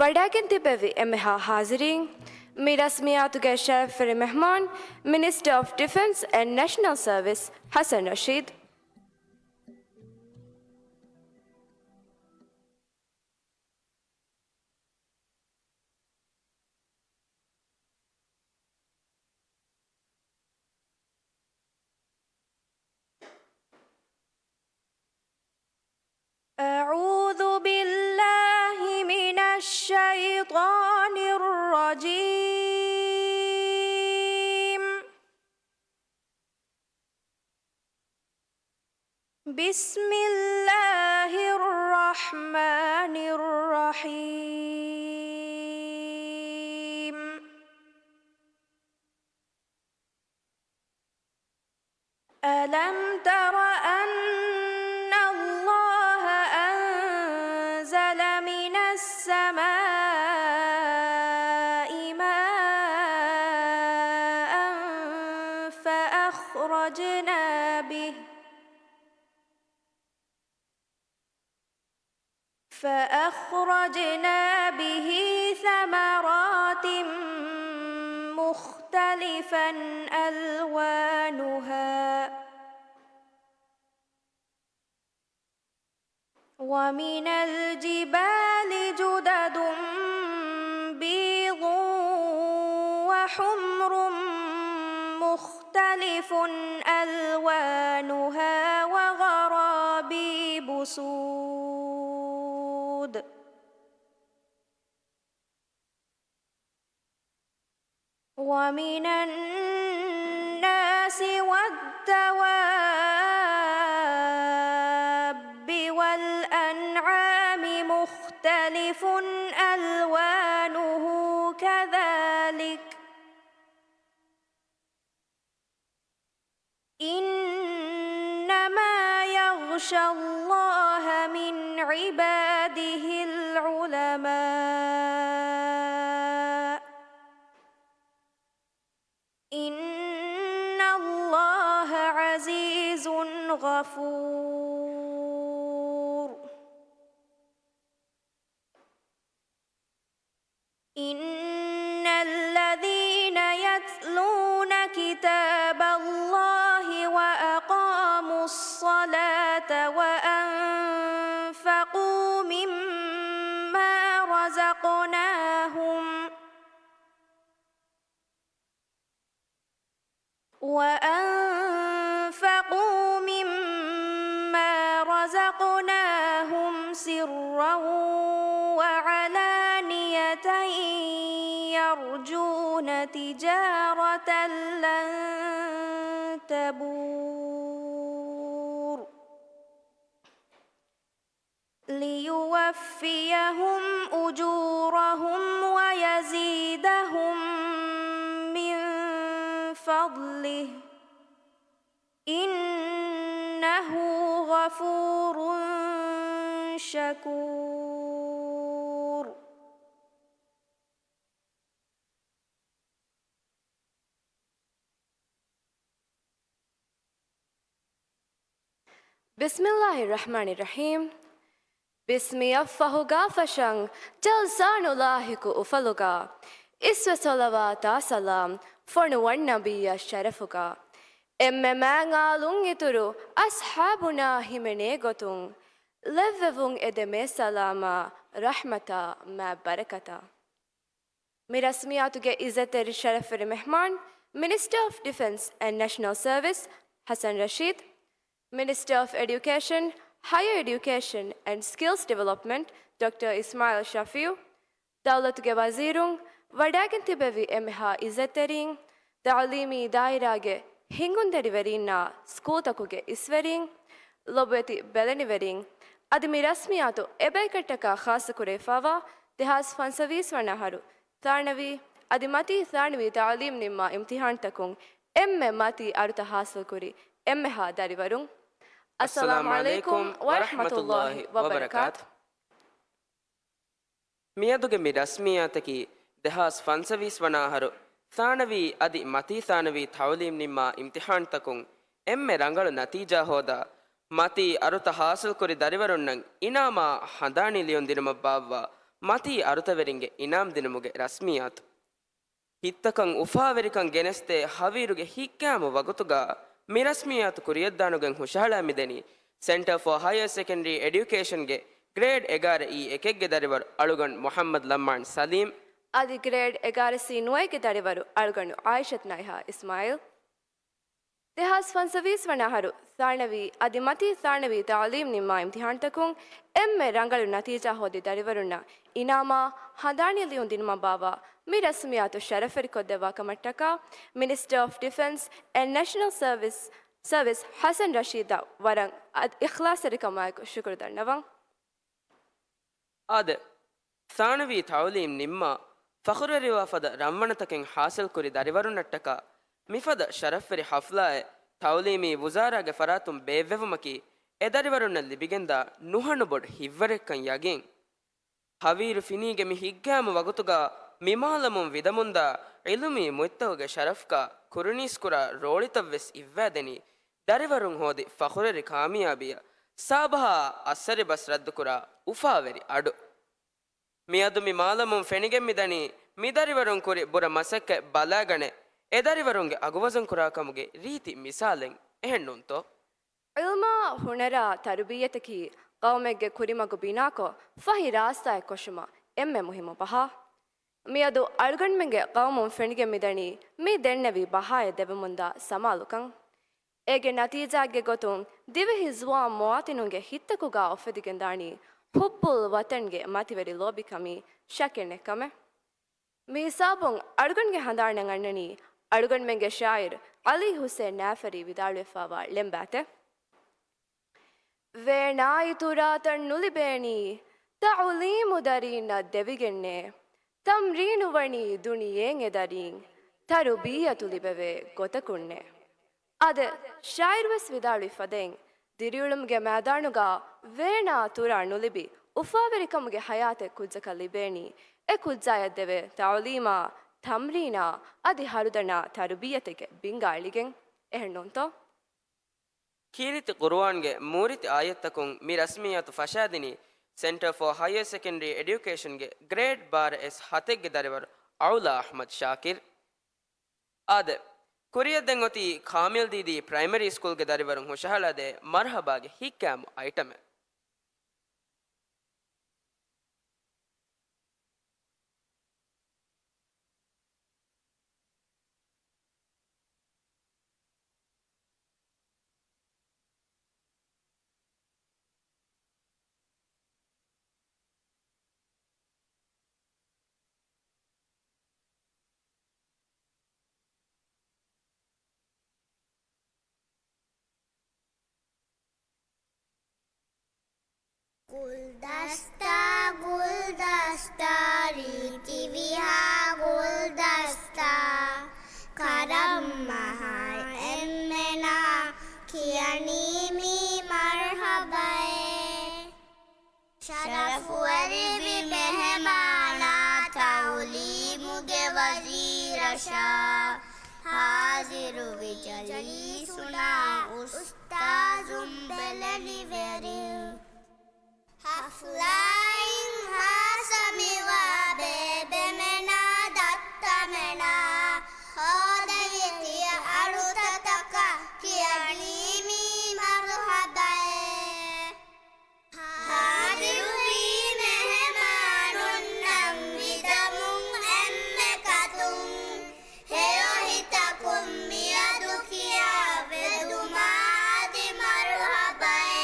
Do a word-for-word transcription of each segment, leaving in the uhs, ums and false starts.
ވަޑައިގެން ތިއްބެވި އެންމެހާ ހާޒިރީން، މި ރަސްމިއްޔާތުގެ ޝަރަފުވެރި މެހްމާން، މިނިސްޓަރ އޮފް ޑިފެންސް އެންޑް ނޭޝަނަލް ސަރވިސް، ޙަސަން ރަޝީދު. أعوذ بالله من الشيطان الرجيم. بسم الله الرحمن الرحيم. ألم تر أن الله أنزل من السماء ماء فأخرجنا به، فأخرجنا به ثمرات مختلفا ألوانها، ومن الجبال جدد بيض وحمر مختلف ألوانها وغرابيب سود. ومن الناس والدواب والأنعام مختلف ألوانه كذلك، إنما يخشى الله من عباده العلماء، إن الله عزيز غفور. إن الذين يتلون كتاب الله وأقاموا الصلاة وأنفقوا مما رزقناهم وأنفقوا مما رزقناهم سرا وعلانية يرجون تجارة لن تبور. ليوفيهم أجورهم ويزيدهم من فضله، إنه غفور شكور. بسم الله الرحمن الرحيم. ބިސްމިއަށްފަހުގާ ފަށަން، ޖަލްސާ ނުލާހިކު އުފަލުގާ، އިސްވެ ޞަލަވާތާ ސަލާމް ފޮނުވަން ނަބިއްޔަށް ޝަރަފުގާ، އެންމެ މާތް އާލުން އިތުރު އަޞްޙާބުންނާ ހިމެނޭ ގޮތުން، ލެއްވެވުން އެދެމޭ ސަލާމާ ރަޙްމަތާ މާތް ބަރަކަތާ. މި ރަސްމިއްޔާތުގެ އިއްޒަތްތެރި ޝަރަފުވެރި މެހްމާން، މިނިސްޓަރ އޮފް ޑިފެންސް އެންޑް ނޭޝަނަލް ސަރވިސް، ޙަސަން ރަޝީދު، މިނިސްޓަރ އޮފް އެޑިއުކޭޝަން، ހަޔަރ އެޑިއުކޭޝަން އެންޑް ސްކިލްސް ޑިވެލޮޕްމަންޓް، ޑޮކްޓަރ އިސްމާޢީލް ޝަފީޢު، ދައުލަތުގެ ވަޒީރުން، ވަޑައިގެން ތިއްބެވި އެންމެހާ އިއްޒަތްތެރީން، ތަޢުލީމީ ދާއިރާގެ ހިންގުންތެރިވެރީންނާ ސްކޫލްތަކުގެ އިސްވެރީން، ލޮބުވެތި ބެލެނިވެރިން، އަދި މި ރަސްމިއްޔާތު އެބައިކަންތަކާ ޚާއްޞަކުރެވިފައިވާ ދެހާސް ފަންސަވީސް ވަނަ އަހަރު ޘާނަވީ އަދި މަތީ ޘާނަވީ ތަޢުލީމް ނިންމާ އިމްތިޙާންތަކުން އެންމެ މަތީ އަރުތައް ޙާޞިލްކުރި އެންމެހާ ދަރިވަރުން، އައްސަލާމު ޢަލައިކުމް ވަރަޙްމަތުﷲި ވަބަރަކާތު. މިއަދުގެ މި ރަސްމިއްޔާތަކީ ދެހާސް ފަންސަވީސް ވަނަ އަހަރު ޘާނަވީ އަދި މަތީ ޘާނަވީ ތަޢުލީމް ނިންމާ އިމްތިޙާންތަކުން އެންމެ ރަނގަޅު ނަތީޖާ ހޯދާ، މަތީ އަރުތައް ޙާޞިލްކުރި ދަރިވަރުންނަށް އިނާމާ ހަނދާނީ ލިޔުން ދިނުމަށް ބާއްވާ މަތީ އަރުތަވެރިންގެ އިނާމް ދިނުމުގެ ރަސްމިއްޔާތު. ހިތްތަކަށް އުފާވެރިކަން ގެނެސްދޭ ހަވީރުގެ ހިތްގައިމު ވަގުތުގަ މި ރަސްމިއްޔާތު ކުރިއަށްދާނުގެން ހުށަހަޅައި މިދަނީ ސެންޓަރ ފޯ ހަޔަރ ސެކަންޑަރީ އެޑިއުކޭޝަންގެ ގްރޭޑް އެގާރަ އީ އެކެއްގެ ދަރިވަރު އަޅުގަނޑު މުޙައްމަދު ލައްމާން ސަލީމް، އަދި ގްރޭޑް އެގާރަ ސީ ނުވައެއްގެ ދަރިވަރު އަޅުގަނޑު އާއިޝަތު ނައިހާ އިސްމާއީލް. ދެހާސް ފަންސަވީސް ވަނަ އަހަރު ސާނަވީ އަދި މަތީ ސާނަވީ ތަޢުލީމް ނިންމާ އިމްތިޙާންތަކުން އެންމެ ރަނގަޅު ނަތީޖާ ހޯދި ދަރިވަރުންނަށް އިނާމާ ހަނދާނީ ލިޔުން ދިނުމަށް ބާއްވާ މި ރަސްމިއްޔާތު ޝަރަފްވެރިކޮށްދެއްވާ ކަމަށްޓަކާ މިނިސްޓަރ އޮފް ޑިފެންސް އެންޑް ނޭޝަނަލް ސަރވިސް، ސަރވިސް ޙަސަން ރަޝީދަށް ވަރަށް އަދް އިޚްލާޞްތެރިކަމާއެކު ޝުކުރު ދަންނަވަން. އާދެ، ސާނަވީ ތަޢުލީމް ނިންމާ، ފަޚުރުވެރިވާ ފަދަ ރަންވަނަތަކެއް ޙާޞިލްކުރި ދަރިވަރުންނަށްޓަކާ، މިފަދަ ޝަރަފްވެރި ޙަފްލާއެއް ތަޢުލީމީ ވުޒާރާގެ ފަރާތުން ބޭއްވެވުމަކީ، އެ ދަރިވަރުންނަށް ލިބިގެންދާ ނުހަނުބޮޑު ހިތްވަރެއްކަން ޔަގީން. ހަވީރު ފިނީގެ މި ހިތްގައިމު ވަގުތުގަ މި މާލަމުން ވިދަމުންދާ ޢިލްމީ މުއްތަވަގެ ޝަރަފްގަ ކުރުނީސްކުރާ ރޯޅިތައްވެސް އިއްވައިދެނީ، ދަރިވަރުން ހޯދި ފަޚުރުވެރި ކާމިޔާބީއަށް ސާބަހާ އައްސަރި ބަސް ރައްދުކުރާ އުފާވެރި އަޑު. މިއަދު މި މާލަމުން ފެނިގެން މިދަނީ، މި ދަރިވަރުން ކުރި ބުރަ މަސައްކަތް ބަލާގަނެ، އެ ދަރިވަރުންގެ އަގުވަޒަންކުރާކަމުގެ ރީތި މިސާލެއް އެހެންނޫންތޯ؟ ޢިލްމާ ހުނަރާ ތަރުބިއްޔަތަކީ ޤައުމެއްގެ ކުރިމަގު ބިނާކޮށް، ފަހި ރާސްތާއެއް ކޮށުމަށް އެންމެ މުހިއްމު ބަހާ. މިއަދު އަޅުގަނޑުމެންގެ ޤައުމުން ފެނިގެން މިދަނީ، މި ދެންނެވި ބަހާއެއް ދެވެމުންދާ ސަމާލުކަން. އޭގެ ނަތީޖާއެއްގެ ގޮތުން، ދިވެހި ޒުވާން މުވާތިނުންގެ ހިތްތަކުގާ އުފެދިގެންދާނީ ޙުއްބުލް ވަޠަންގެ މަތިވެރި ލޯބިކަމީ ޝައްކެއް ނެތްކަމެއް. މި ހިސާބުން އަޅުގަނޑުގެ ހަނދާނަށް އަންނަނީ، އަޅުގަނޑުމެންގެ ޝާޢިރު ޢަލީ ޙުސެން ނާފަރީ ވިދާޅުވެފާވާ ޅެންބާތެއް. ވޭނާއި ތުރާތައް ނުލިބޭނީ، ތަޢުލީމު ދަރީންނަށް ދެވިގެންނޭ. ތަމްރީނު ވަނީ ދުނިޔޭން އެ ދަރީން، ތަރުބިއްޔަތު ލިބެވޭ ގޮތަކުންނޭ. އާދެ، ޝާޢިރުވެސް ވިދާޅުވި ފަދައިން، ދިރިއުޅުމުގެ މައިދާނުގަ ވޭނާ ތުރާ ނުލިބި، އުފާވެރިކަމުގެ ޙަޔާތެއް ކުއްޖަކަށް ލިބޭނީ، އެ ކުއްޖާޔަށް ދެވޭ ތަޢުލީމާ، ތަމްރީނާ، އަދި ހަރުދަނާ ތަރުބިއްޔަތެއްގެ ބިންގާ އެޅިގެން. އެހެންނޫންތޯ؟ ކީރިތި ޤުރުއާންގެ މޫރިތި އާޔަތްތަކުން މި ރަސްމިއްޔާތު ފަށާދިނީ ސެންޓަރ ފޯ ހަޔަރ ސެކަންޑަރީ އެޑިއުކޭޝަންގެ ގްރޭޑް ބާރަ އެސް ހަތެއްގެ ދަރިވަރު އައުލާ އަޙްމަދު ޝާކިރު. އާދެ، ކުރިއަށް ދެން އޮތީ ކާމިލް ދީދީ ޕްރައިމަރީ ސްކޫލްގެ ދަރިވަރުން ހުށަހަޅާދޭ މަރުޙަބާގެ ހިތްގައިމު އައިޓަމެއް. ގުލްދަސްތާ، ގުލްދަސްތާ، ރީތި ވިހާ ގުލްދަސްތާ. ކަރަން މަހާ އެންމެނާ ކިޔަނީ މީ މަރުޙަބައޭ. ޝަރަފުވެރިވި މެހެމާނާ ތަޢުލީމުގެ ވަޒީރަށާ، ޙާޟިރުވި ޖަލީސުނާ އުސްތާޛުން ބެލެނިވެރިން. ޙަފްލާއިން ހާސަމިވާ ބޭބެމެނާ ދައްތަމެނާ، ހޯދައި ތިޔަ އަޅުތަތަކަށް ކިޔަނީ މީ މަރުޙަބައޭ. ޙާޟިރުވީ މެހެމާނުންނަށް ވިދަމުން އެންމެ ކަތުން، ހެޔޮ ހިތަކުން މިއަދު ކިޔާ ވެދުމާ އަދި މަރުޙަބައޭ.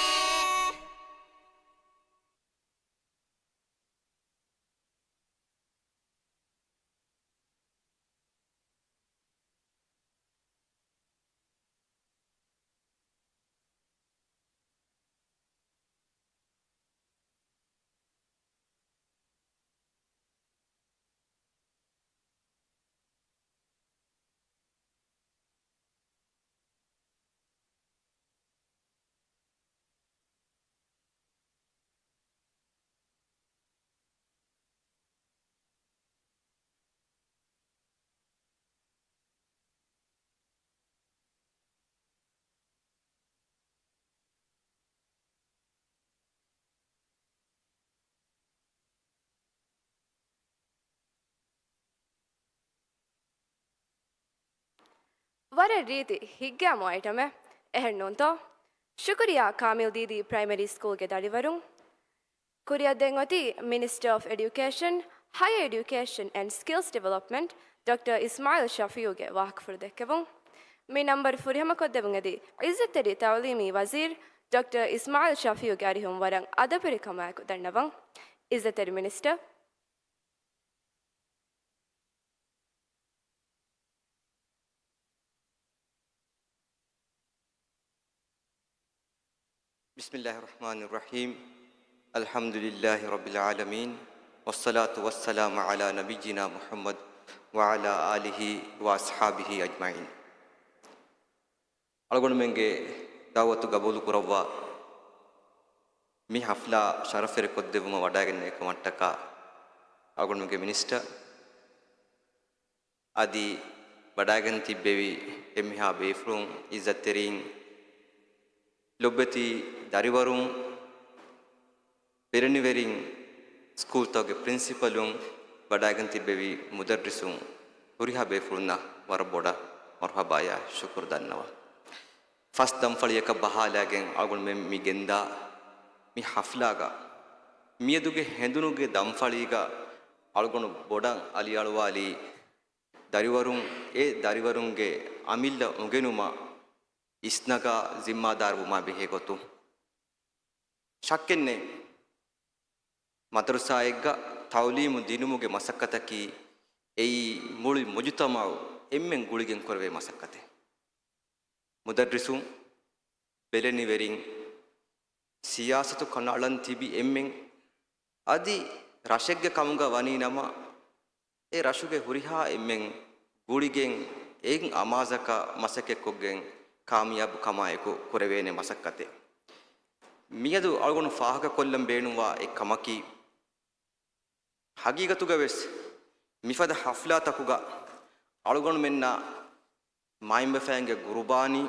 ވަރަށް ރީތި ހިތްގައިމު އައިޓަމެއް، އެހެން ނޫންތޯ؟ ޝުކުރިއްޔާ ކާމިލް ދީދީ ޕްރައިމަރީ ސްކޫލްގެ ދަރިވަރުން. ކުރިއަށް ދެން އޮތީ މިނިސްޓަރ އޮފް އެޑިއުކޭޝަން، ހަޔަ އެޑިއުކޭޝަން އެންޑް ސްކިލްސް ޑިވެލޮޕްމަންޓް، ޑޮކްޓަރ އިސްމާއިލް ޝަފީއުގެ ވާހަކަފުޅު ދެއްކެވުން. މި ނަންބަރު ފުރިހަމަކޮށްދެވުން އެދި އިއްޒަތްތެރި ތައުލީމީ ވަޒީރު ޑޮކްޓަރ އިސްމާއިލް ޝަފީއުގެ އަރިހުން ވަރަށް އަދަބުވެރިކަމާއެކު ދަންނަވަން. އިއްޒަތްތެރި މިނިސްޓަރ. بسم الله الرحمن الرحيم. الحمد لله رب العالمين. والصلاة والسلام على نبينا محمد وعلى آله وأصحابه أجمعين. އަޅުގަނޑުމެންގެ ދަޢުވަތު ގަބޫލުކުރައްވާ، މި ޙަފްލާ ޝަރަފުވެރިކޮށްދެއްވުމަށް ވަޑައިގެންނެވި ކަމަށްޓަކާ، އަޅުގަނޑުމެންގެ މިނިސްޓަރ އަދި ވަޑައިގެން ތިއްބެވި އެންމެހާ ބޭފުޅުން، އިއްޒަތްތެރިން، ލޮބުވެތި ދަރިވަރުން، ބެލެނިވެރިން، ސްކޫލްތަކުގެ ޕްރިންސިޕަލުން، ވަޑައިގެން ތިއްބެވި މުދައްރިސުން، ހުރިހާ ބޭފުޅުންނަށް ވަރަށް ބޮޑަށް މަރުޙަބާއާ ޝުކުރު ދަންނަވަން. ފަސް ދަންފަޅިއަކަށް ބަހާލައިގެން އަޅުގަނޑުމެން މި ގެންދާ މި ޙަފްލާގަ، މިއަދުގެ ހެނދުނުގެ ދަންފަޅީގަ އަޅުގަނޑު ބޮޑަށް އަލިއަޅުވާލީ ދަރިވަރުން، އެ ދަރިވަރުންގެ އަމިއްލަ އުނގެނުމަށް އިސްނަގާ ޒިންމާދާރުވުމާ ބެހޭ ގޮތުން. ޝައްކެއްނެތް، މަދަރުސާއެއްގަ ތަޢުލީމު ދިނުމުގެ މަސައްކަތަކީ އެއީ މުޅި މުޖުތަމަޢު އެންމެން ގުޅިގެން ކުރެވޭ މަސައްކަތެއް. މުދައްރިސުން، ބެލެނިވެރިން، ސިޔާސަތު ކަނޑައަޅަން ތިބި އެންމެން، އަދި ރަށެއްގެ ކަމުގަ ވަނީ ނަމަ، އެ ރަށުގެ ހުރިހާ އެންމެން ގުޅިގެން އެއް އަމާޒަކަށް މަސައްކަތްކޮށްގެން ކާމިޔާބު ކަމާއެކު ކުރެވޭނެ މަސައްކަތެއް. މިއަދު އަޅުގަނޑު ފާހަގަކޮށްލަން ބޭނުންވާ އެއް ކަމަކީ، ހަގީގަތުގަވެސް މިފަދަ ޙަފްލާތަކުގަ އަޅުގަނޑުމެންނަށް މައިންބަފައިންގެ ގުރުބާނީ،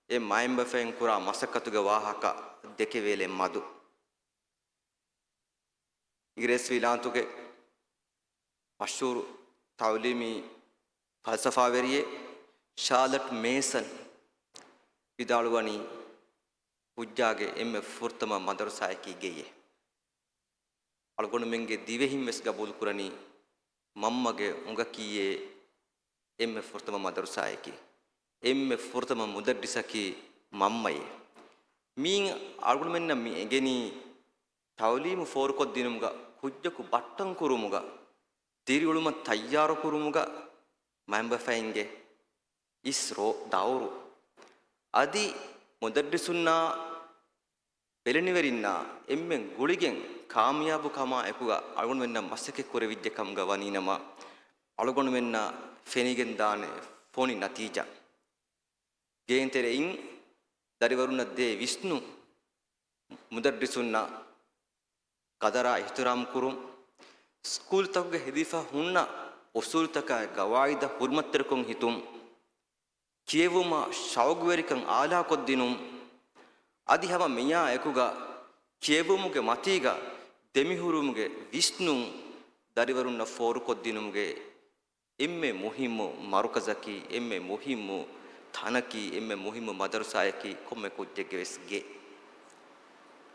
އެ މައިންބަފައިން ކުރާ މަސައްކަތުގެ ވާހަކަ ދެކެވޭލެއް މަދު. އިނގިރޭސި ވިލާންތުގެ މަޝްހޫރު ތަޢުލީމީ ފަލްސަފާވެރިއެއް ޝާލަޓް މޭސަން ވިދާޅުވަނީ، ކުއްޖާގެ އެންމެ ފުރަތަމަ މަދަރުސާއަކީ ގެއެއް. އަޅުގަނޑުމެންގެ ދިވެހިން ވެސް ގަބޫލުކުރަނީ، މަންމަގެ އުނގަކީއޭ އެންމެ ފުރަތަމަ މަދަރުސާއަކީ، އެންމެ ފުރަތަމަ މުދައްރިސަކީ މަންމައޭ. މިއިން އަޅުގަނޑުމެންނަށް މި އެނގެނީ، ތަޢުލީމު ފޯރުކޮށްދިނުމުގަ، ކުއްޖަކު ބައްޓަންކުރުމުގަ، ދިރިއުޅުމަށް ތައްޔާރުކުރުމުގަ، މައިންބަފައިންގެ އިސް ރޯ-، ދައުރު. އަދި މުދައްރިސުންނާ ބެލެނިވެރިންނާ އެންމެން ގުޅިގެން ކާމިޔާބު ކަމާ އެކުގަ އަޅުގަނޑުމެންނަށް މަސައްކަތް ކުރެވިއްޖެ ކަމުގަ ވަނީނަމަ، އަޅުގަނޑުމެންނަށް ފެނިގެންދާނެ ފޮނި ނަތީޖާ. ގޭންތެރެއިން ދަރިވަރުންނަށް ދޭ ވިސްނުން، މުދައްރިސުންނަށް ޤަދަރާ އިޙްތިރާމް ކުރުން، ސްކޫލްތަކުގަ ހެދިފަ ހުންނަ އުސޫލުތަކާއި ގަވާއިދަށް ހުރުމަތްތެރިކޮށް ހިތުން، ކިޔެވުމަށް ޝައުގުވެރިކަން އާލާކޮށްދިނުން، އަދި ހަމަ މިއާ އެކުގަ ކިޔެވުމުގެ މަތީގަ ދެމިހުރުމުގެ ވިސްނުން ދަރިވަރުންނަށް ފޯރުކޮށްދިނުމުގެ އެންމެ މުހިއްމު މަރުކަޒަކީ، އެންމެ މުހިއްމު ތަނަކީ، އެންމެ މުހިއްމު މަދަރުސާއަކީ ކޮންމެ ކުއްޖެއްގެ ވެސް ގެ.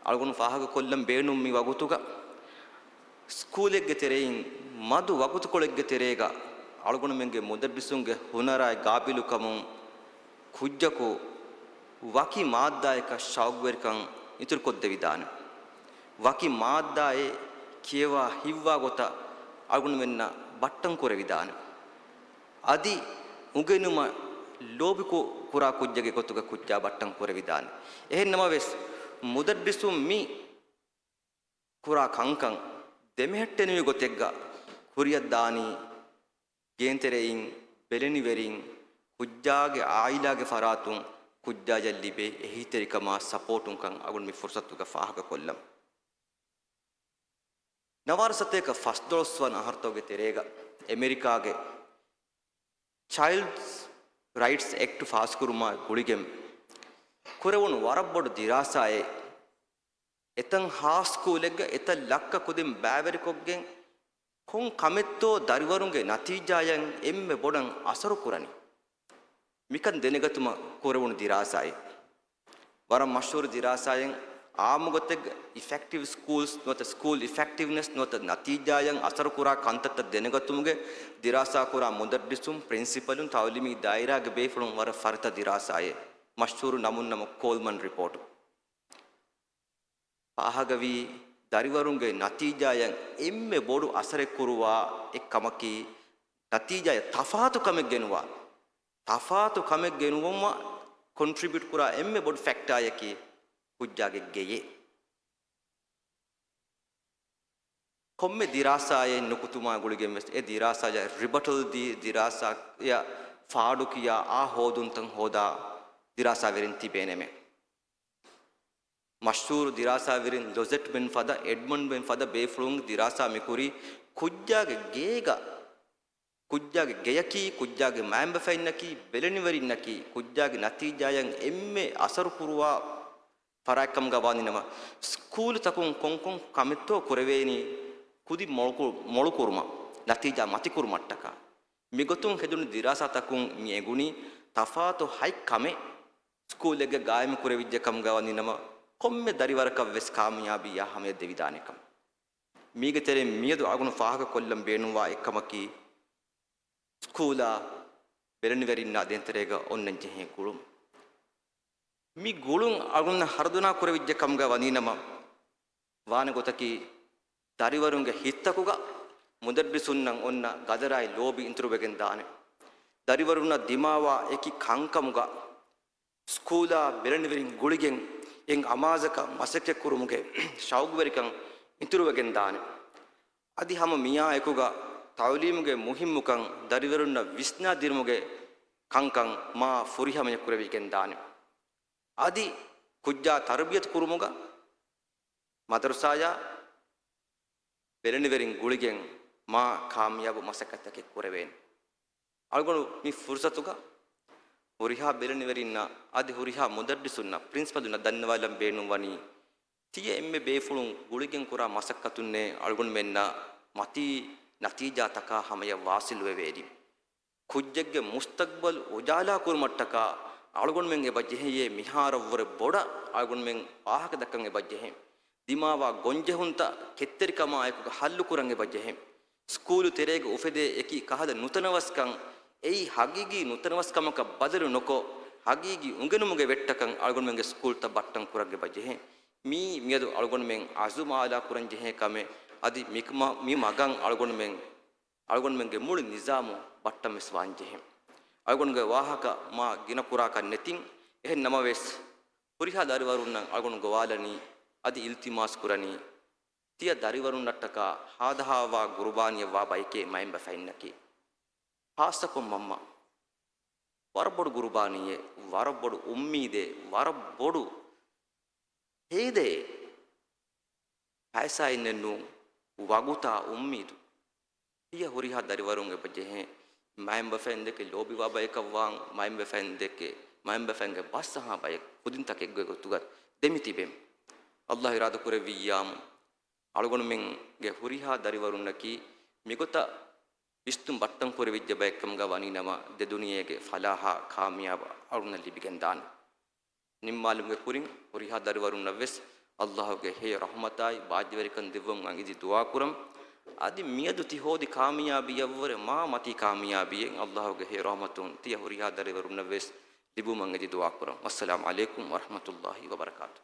އަޅުގަނޑު ފާހަގަކޮށްލަން ބޭނުން މި ވަގުތުގަ ސްކޫލެއްގެ ތެރެއިން މަދު ވަގުތުކޮޅެއްގެ ތެރޭގަ އަޅުގަނޑުމެންގެ މުދައްރިސުންގެ ހުނަރާއި ގާބިލުކަމުން ކުއްޖަކު ވަކި މާއްދާއަކަށް ޝައުގުވެރިކަން އިތުރުކޮށްދެވިދާނެ. ވަކި މާއްދާއެއް ކިޔަވާ ހިއްވާ ގޮތަށް އަޅުގަނޑުމެންނަށް ބައްޓަން ކުރެވިދާނެ. އަދި އުނގެނުމަށް ލޯބި ކު-، ކުރާ ކުއްޖެއްގެ ގޮތުގަ ކުއްޖާ ބައްޓަން ކުރެވިދާނެ. އެހެން ނަމަވެސް، މުދައްރިސުން މި ކުރާ ކަންކަން ދެމެހެއްޓެނިވި ގޮތެއްގަ ކުރިއަށްދާނީ، ގޭންތެރެއިން ބެލެނިވެރިން ކުއްޖާގެ އާއިލާގެ ފަރާތުން ކުއްޖާޔަށް ލިބޭ އެހީތެރިކަމާ ސަޕޯޓުންކަން އަޅުގަނޑު މި ފުރުސަތުގަ ފާހަގަކޮށްލަން. ނަވާރަ ސަތޭކަ ފަސްދޮޅަސް ވަނަ އަހަރުތަކުގެ ތެރޭގަ އެމެރިކާގެ ޗައިލްޑްސް ރައިޓްސް އެކްޓް ފާސްކުރުމާ ގުޅިގެން ކުރެވުނު ވަރަށް ބޮޑު ދިރާސާއެއް، އެތައް ހާ ސްކޫލެއްގަ އެތައް ލައްކަ ކުދިން ބައިވެރިކޮށްގެން ކޮން ކަމެއްތޯ ދަރިވަރުންގެ ނަތީޖާޔަށް އެންމެ ބޮޑަށް އަސަރު ކުރަނީ. މިކަން ދެނެގަތުމަށް ކުރެވުނު ދިރާސާއެއް. ވަރަށް މަޝްހޫރު ދިރާސާއެއް. އާއްމުގޮތެއްގަ އިފެކްޓިވް ސްކޫލްސް ނުވަތަ ސްކޫލް އިފެކްޓިވްނެސް ނުވަތަ ނަތީޖާއަށް އަސަރުކުރާ ކަންތައްތައް ދެނެގަތުމުގެ ދިރާސާކުރާ މުދައްރިސުން، ޕްރިންސިޕަލުން، ތައުލީމީ ދާއިރާގެ ބޭފުޅުން ވަރަށް ފަރިތަ ދިރާސާއެއް. މަޝްހޫރު ނަމުން ނަމަ ކޯލްމަން ރިޕޯޓު. ފާހަގަވީ، ދަރިވަރުންގެ ނަތީޖާއަށް އެންމެ ބޮޑު އަސަރެއް ކުރުވާ އެއްކަމަކީ، ނަތީޖާއަށް ތަފާތު ކަމެއް ގެނުވާ، ތަފާތު ކަމެއް ގެނުވުމަށް ކޮންޓްރިބިއުޓް ކުރާ އެންމެ ބޮޑު ފެކްޓާއަކީ ކުއްޖާގެ ގެޔެއް. ކޮންމެ ދިރާސާއެއް ނުކުތުމާ ގުޅިގެން ވެސް އެ ދިރާސާއަށް ރިބަޓަލް ދީ، ދިރާސާއަށް ފާޑުކިޔާ، އާ ހޯދުންތައް ހޯދާ ދިރާސާވެރިން ތިބޭނެމެ. މަޝްހޫރު ދިރާސާވެރިން ލޮޒެޓްމެން ފަދަ، އެޑްމަންޑްމެން ފަދަ ބޭފުޅުން ދިރާސާ މިކުރީ ކުއްޖާގެ ގޭގަ، ކުއްޖާގެ ގެޔަކީ، ކުއްޖާގެ މައިންބަފައިންނަކީ، ބެލެނިވެރިންނަކީ، ކުއްޖާގެ ނަތީޖާއަށް އެންމެ އަސަރު ކުރުވާ ފަރާތްކަމުގަ ވާނީ ނަމަ، ސްކޫލުތަކުން ކޮންކޮން ކަމެއްތޯ ކުރެވޭނީ ކުދި މޮޅުކު-، މޮޅުކުރުމަށް، ނަތީޖާ މަތިކުރުމަށްޓަކާ. މިގޮތުން ހެދުނު ދިރާސާތަކުން މި އެނގުނީ ތަފާތު ހަތް ކަމެއް ސްކޫލެއްގަ ގާއިމު ކުރެވިއްޖެ ކަމުގަ ވަނީ ނަމަ، ކޮންމެ ދަރިވަރަކަށް ވެސް ކާމިޔާބީއާ ހަމަޔަށް ދެވިދާނެ ކަމަށް. މީގެ ތެރެއިން މިއަދު އަޅުގަނޑު ފާހަގަ ކޮށްލަން ބޭނުންވާ އެއްކަމަކީ، ސްކޫލާ ބެލެނިވެރިންނާ ދޭންތެރޭގަ އޮންނަން ޖެހޭ ގުޅުން. މި ގުޅުން އަޅުގަނޑަށް ހަރުދަނާ ކުރެވިއްޖެ ކަމުގަ ވަނީ ނަމަ، ވާނެ ގޮތަކީ، ދަރިވަރުންގެ ހިތްތަކުގަ މުދައްރިސުންނަށް އޮންނަ ގަދަރާއި ލޯބި އިތުރުވެގެން ދާނެ. ދަރިވަރުންނަށް ދިމާވާ އެކި ކަންކަމުގަ ސްކޫލާ ބެލެނިވެރިން ގުޅިގެން އެއް އަމާޒަކަށް މަސައްކަތްކުރުމުގެ ޝައުގުވެރިކަން އިތުރުވެގެން ދާނެ. އަދި ހަމަ މިއާއެކުގަ ތައުލީމުގެ މުހިއްމުކަން ދަރިވަރުންނަށް ވިސްނާދިނުމުގެ ކަންކަން މާ ފުރިހަމަޔަށް ކުރެވިގެން ދާނެ. އަދި ކުއްޖާ ތަރުބިޔަތު ކުރުމުގަ މަދަރުސާޔާ ބެލެނިވެރިން ގުޅިގެން މާ ކާމިޔާބު މަސައްކަތްތަކެއް ކުރެވޭނެ. އަޅުގަނޑު މި ފުރުސަތުގަ ހުރިހާ ބެލެނިވެރިންނަށް އަދި ހުރިހާ މުދައްރިސުންނަށް، ޕްރިންސިޕަލުންނަށް ދަންނަވާލަން ބޭނުންވަނީ، ތިޔަ އެންމެ ބޭފުޅުން ގުޅިގެން ކުރާ މަސައްކަތުންނޭ އަޅުގަނޑުމެންނަށް މަތީ ނަތީޖާތަކާ ހަމަޔަށް ވާސިލުވެވޭނީ. ކުއްޖެއްގެ މުސްތަގްބަލް އުޖާލާ ކުރުމަށްޓަކާ އަޅުގަނޑުމެން އެބަ ޖެހެޔޭ މިހާރަށްވުރެ ބޮޑަށް އަޅުގަނޑުމެން ވާހަކަ ދައްކަން އެބަ ޖެހެން. ދިމާވާ ގޮންޖެހުންތައް ކެތްތެރިކަމާއެކުގަ ހައްލުކުރަން އެބަ ޖެހެން. ސްކޫލު ތެރޭގަ އުފެދޭ އެކި ކަހަލަ ނުތަނަވަސްކަން، އެއީ ހަގީގީ ނުތަނަވަސްކަމަކަށް ބަދަލު ނުކޮށް، ހަގީގީ އުނގެނުމުގެ ވެއްޓަކަށް އަޅުގަނޑުމެންގެ ސްކޫލްތައް ބައްޓަން ކުރަން އެބަ ޖެހެން. މީ މިއަދު އަޅުގަނޑުމެން އަޒުމާލާ ކުރަން ޖެހޭ ކަމެއް. އަދި މި-، މަ-، މި މަގަށް އަޅުގަނޑުމެން އަޅުގަނޑުމެންގެ މުޅި ނިޒާމު ބައްޓަން ވެސް ވާން ޖެހެން. އަޅުގަނޑުގެ ވާހަކަ މާ ގިނަ ކުރާކަށް ނެތިން. އެހެން ނަމަވެސް، ހުރިހާ ދަރިވަރުންނަށް އަޅުގަނޑު ގޮވާލަނީ، އަދި އިލްތިމާސް ކުރަނީ، ތިޔަ ދަރިވަރުންނަށްޓަކާ ހާދަހާވާ ގުރުބާނީއެއް ވާ ބަޔެކޭ މައިންބަފައިންނަކީ. ހާއްސަކޮށް މަންމަ. ވަރަށް ބޮޑު ގުރުބާނީއެއް، ވަރަށް ބޮޑު އުއްމީދެއް، ވަރަށް ބޮޑު ހޭދައެއް. ފައިސާއެއް ނެތް ނޫން، ވަގުތާ އުއްމީދު. ތިޔަ ހުރިހާ ދަރިވަރުން އެބަ ޖެހޭ، މައިންބަފައިން ދެކެ ލޯބިވާ ބަޔަކަށް ވާން، މައިންބަފައިން ދެކެ، މައިންބަފައިންގެ ބަސް އަހާ ބަޔަކު ކުދިންތަކެއްގެ ގޮތުގަ ދެމި ތިބެން. އައްލާހު އިރާދަ ކުރެއްވިއްޔާމު، އަޅުގަނޑުމެންގެ ހުރިހާ ދަރިވަރުންނަކީ މިގޮތަށް ވިސްނުން ބައްޓަން ކުރެވިއްޖެ ބައެއްކަމުގަ ވަނީ ނަމަ، ދެ ދުނިޔޭގެ ފަލާހާ ކާމިޔާބު އަޅުގަނޑަށް ލިބިގެން ދާނެ. ނިންމާލުމުގެ ކުރިން ހުރިހާ ދަރިވަރުންނަށް ވެސް އައްލާހުގެ ހެޔޮ ރަޙުމަތާއި ބާއްޖަވެރިކަން ދެއްވުމަށް އިދި ދުޢާ ކުރަން. އަދި މިއަދު ތި ހޯދި ކާމިޔާބީއަށްވުރެ މާ މަތީ ކާމިޔާބީއެއް އައްލާހުގެ ހެޔޮ ރަޙުމަތުން ތިޔަ ހުރިހާ ދަރިވަރުންނަށް ވެސް ލިބުމަށް އިދި ދުޢާ ކުރަން. ވައްސަލާމު ޢަލައިކުމް ވަރަޙްމަތުﷲި ވަބަރަކާތުހު.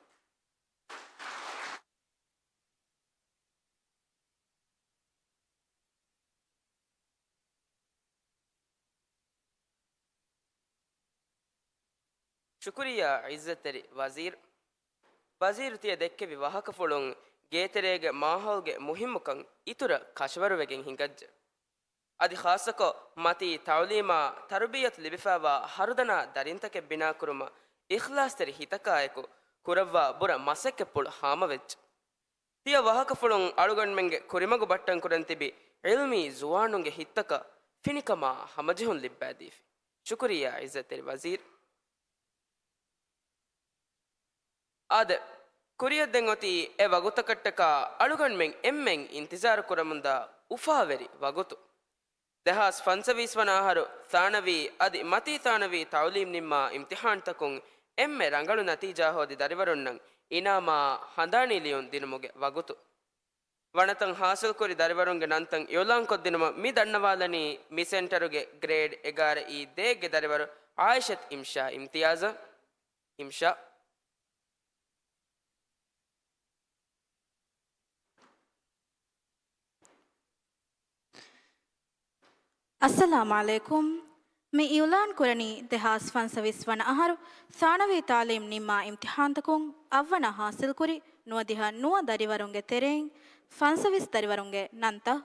ޝުކުރިއްޔާ ޢިއްޒަތްތެރި ވަޒީރު. ވަޒީރު ތިޔަ ދެއްކެވި ވާހަކަފުޅުން ގޭތެރޭގެ މާހައުލްގެ މުހިއްމުކަން އިތުރަށް ކަށަވަރުވެގެން ހިނގައްޖެ. އަދި ޚާއްޞަކޮށް މަތީ ތަޢުލީމާ ތަރުބިއްޔަތު ލިބިފައިވާ ހަރުދަނާ ދަރިންތަކެއް ބިނާކުރުމަށް އިޚްލާޞްތެރި ހިތަކާއެކު ކުރައްވާ ބުރަ މަސައްކަތްޕުޅު ހާމަވެއްޖެ. ތިޔަ ވާހަކަފުޅުން އަޅުގަނޑުމެންގެ ކުރިމަގު ބައްޓަންކުރަން ތިބި ޢިލްމީ ޒުވާނުންގެ ހިތްތަކަށް ފިނިކަމާ ހަމަޖެހުން ލިއްބައިދީފި. ޝުކުރިއްޔާ ޢިއްޒަތްތެރި ވަޒީރު. އާދެ، ކުރިއަށް ދެން އޮތީ އެ ވަގުތަކަށްޓަކާ އަޅުގަނޑުމެން އެންމެން އިންތިޒާރު ކުރަމުންދާ އުފާވެރި ވަގުތު. ދެހާސް ފަންސަވީސް ވަނަ އަހަރު ޘާނަވީ އަދި މަތީ ޘާނަވީ ތަޢުލީމް ނިންމާ އިމްތިޙާންތަކުން އެންމެ ރަނގަޅު ނަތީޖާ ހޯދި ދަރިވަރުންނަށް އިނާމާ ހަނދާނީ ލިޔުން ދިނުމުގެ ވަގުތު. ވަނަތައް ޙާޞިލްކުރި ދަރިވަރުންގެ ނަންތައް އިޢުލާންކޮށްދިނުމަށް މި ދަންނަވާލަނީ މި ސެންޓަރުގެ ގްރޭޑް އެގާރަ އީ ދޭއްގެ ދަރިވަރު ޢާއިޝަތު އިމްޝާ އިމްތިޔާޒަށް. އިމްޝާ. އައްސަލާމު ޢަލައިކުމް. މި އިޢުލާން ކުރަނީ ދެހާސް ފަންސަވީސް ވަނަ އަހަރު ޘާނަވީ ތަޢުލީމް ނިންމާ އިމްތިޙާންތަކުން އަށްވަނަ ޙާޞިލްކުރި ނުވަދިހަ ނުވަ ދަރިވަރުންގެ ތެރެއިން ފަންސަވީސް ދަރިވަރުންގެ ނަންތައް.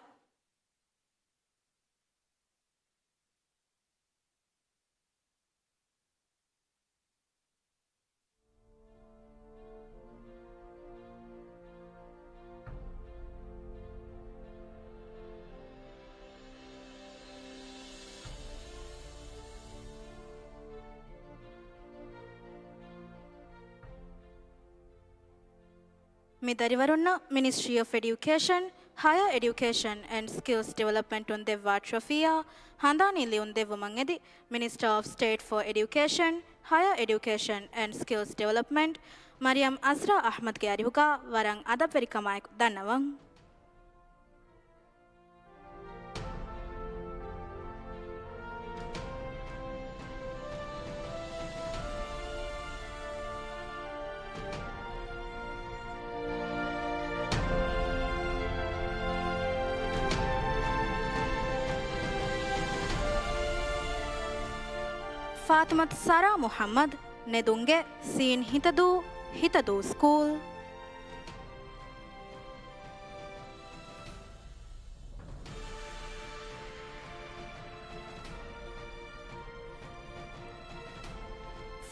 މި ދަރިވަރުންނަށް މިނިސްޓްރީ އޮފް އެޑިއުކޭޝަން، ހަޔާ އެޑިއުކޭޝަން އެންޑް ސްކިލްސް ޑިވެލޮޕްމަންޓުން ދެއްވާ ޓްރޮފީއާ ހަނދާނީ ލިޔުން ދެއްވުމަށް އެދި، މިނިސްޓަރ އޮފް ސްޓޭޓް ފޯ އެޑިއުކޭޝަން، ހަޔާ އެޑިއުކޭޝަން އެންޑް ސްކިލްސް ޑިވެލޮޕްމަންޓް މަރިޔަމް އަޒްރާ އަޙްމަދްގެ އަރިހުގަ ވަރަށް އަދަބްވެރިކަމާއެކު ދަންނަވަން. ފާތިމަތު ސަރާ މުޙައްމަދު، ނެދުންގެ ސީން ހިތަދޫ، ހިތަދޫ ސްކޫލް.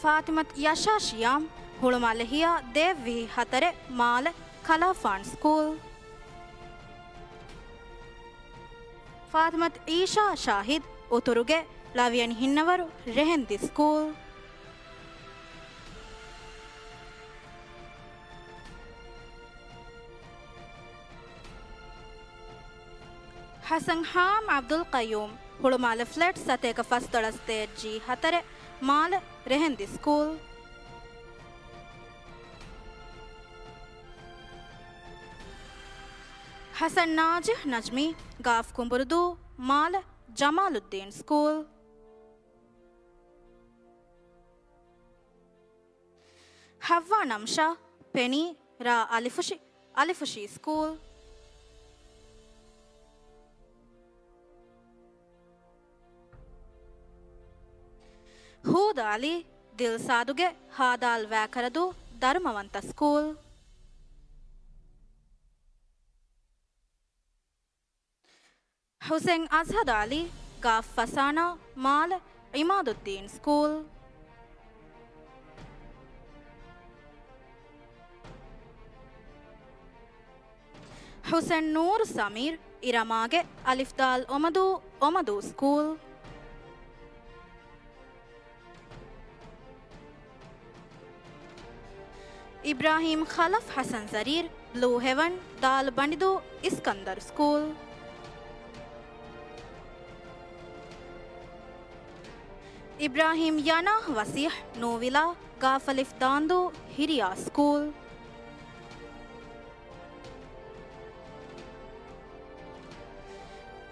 ފާތިމަތު ޔަޝާ ޝިޔާމް، ހުޅުމާލެ ހިޔާ ދޭއްވިހި ހަތަރެއް، މާލެ ކަލާފާން ސްކޫލް. ފާތިމަތު އީޝާ ޝާހިދު، އުތުރުގެ ޅަވިޔަނި ހިންނަވަރު ރެހެންދި ސްކޫލް. ޙަސަން ހާމް ޢަބްދުލް ޤައްޔޫމް، ހުޅުމާލެ ފްލެޓް ސަތޭކަ ފަސްދޮޅަސް ދޭއް ޖީ ހަތަރެއް، މާލެ ރެހެންދި ސްކޫލް. ޙަސަން ނާޖިޙް ނަޖްމީ، ގާފް ކުނބުރުދޫ، މާލެ ޖަމާލުއްދީން ސްކޫލް. ޙައްވާ ނަމްޝާ، ޕެނީ، ރާ އަލިފުށި، އަލިފުށީ ސްކޫލް. ހޫދަ އަލީ، ދިލްސާދުގެ ހާދާލް ވައިކަރަދޫ ދަރުމަވަންތަ ސްކޫލް. ޙުސެން އަޒްހަދު އަލީ، ގާފް ފަސާނާ، މާލެ ޢިމާދުއްދީން ސްކޫލް. ޙުސެން ނޫރު ސަމީރު، އިރަމާގެ އަލިފްދާލް އޮމަދޫ، އޮމަދޫ ސްކޫލް. އިބްރާހީމް ޚަލަފް ޙަސަން ޒަރީރު، ބްލޫ ހެވަން، ދާލު ބަނޑިދޫ، އިސްކަންދަރު ސްކޫލް. އިބްރާހީމް ޔަނާހް ވަސީޙް، ނޫވިލާ، ގާފް އަލިފް ދާންދޫ، ހިރިޔާ ސްކޫލް.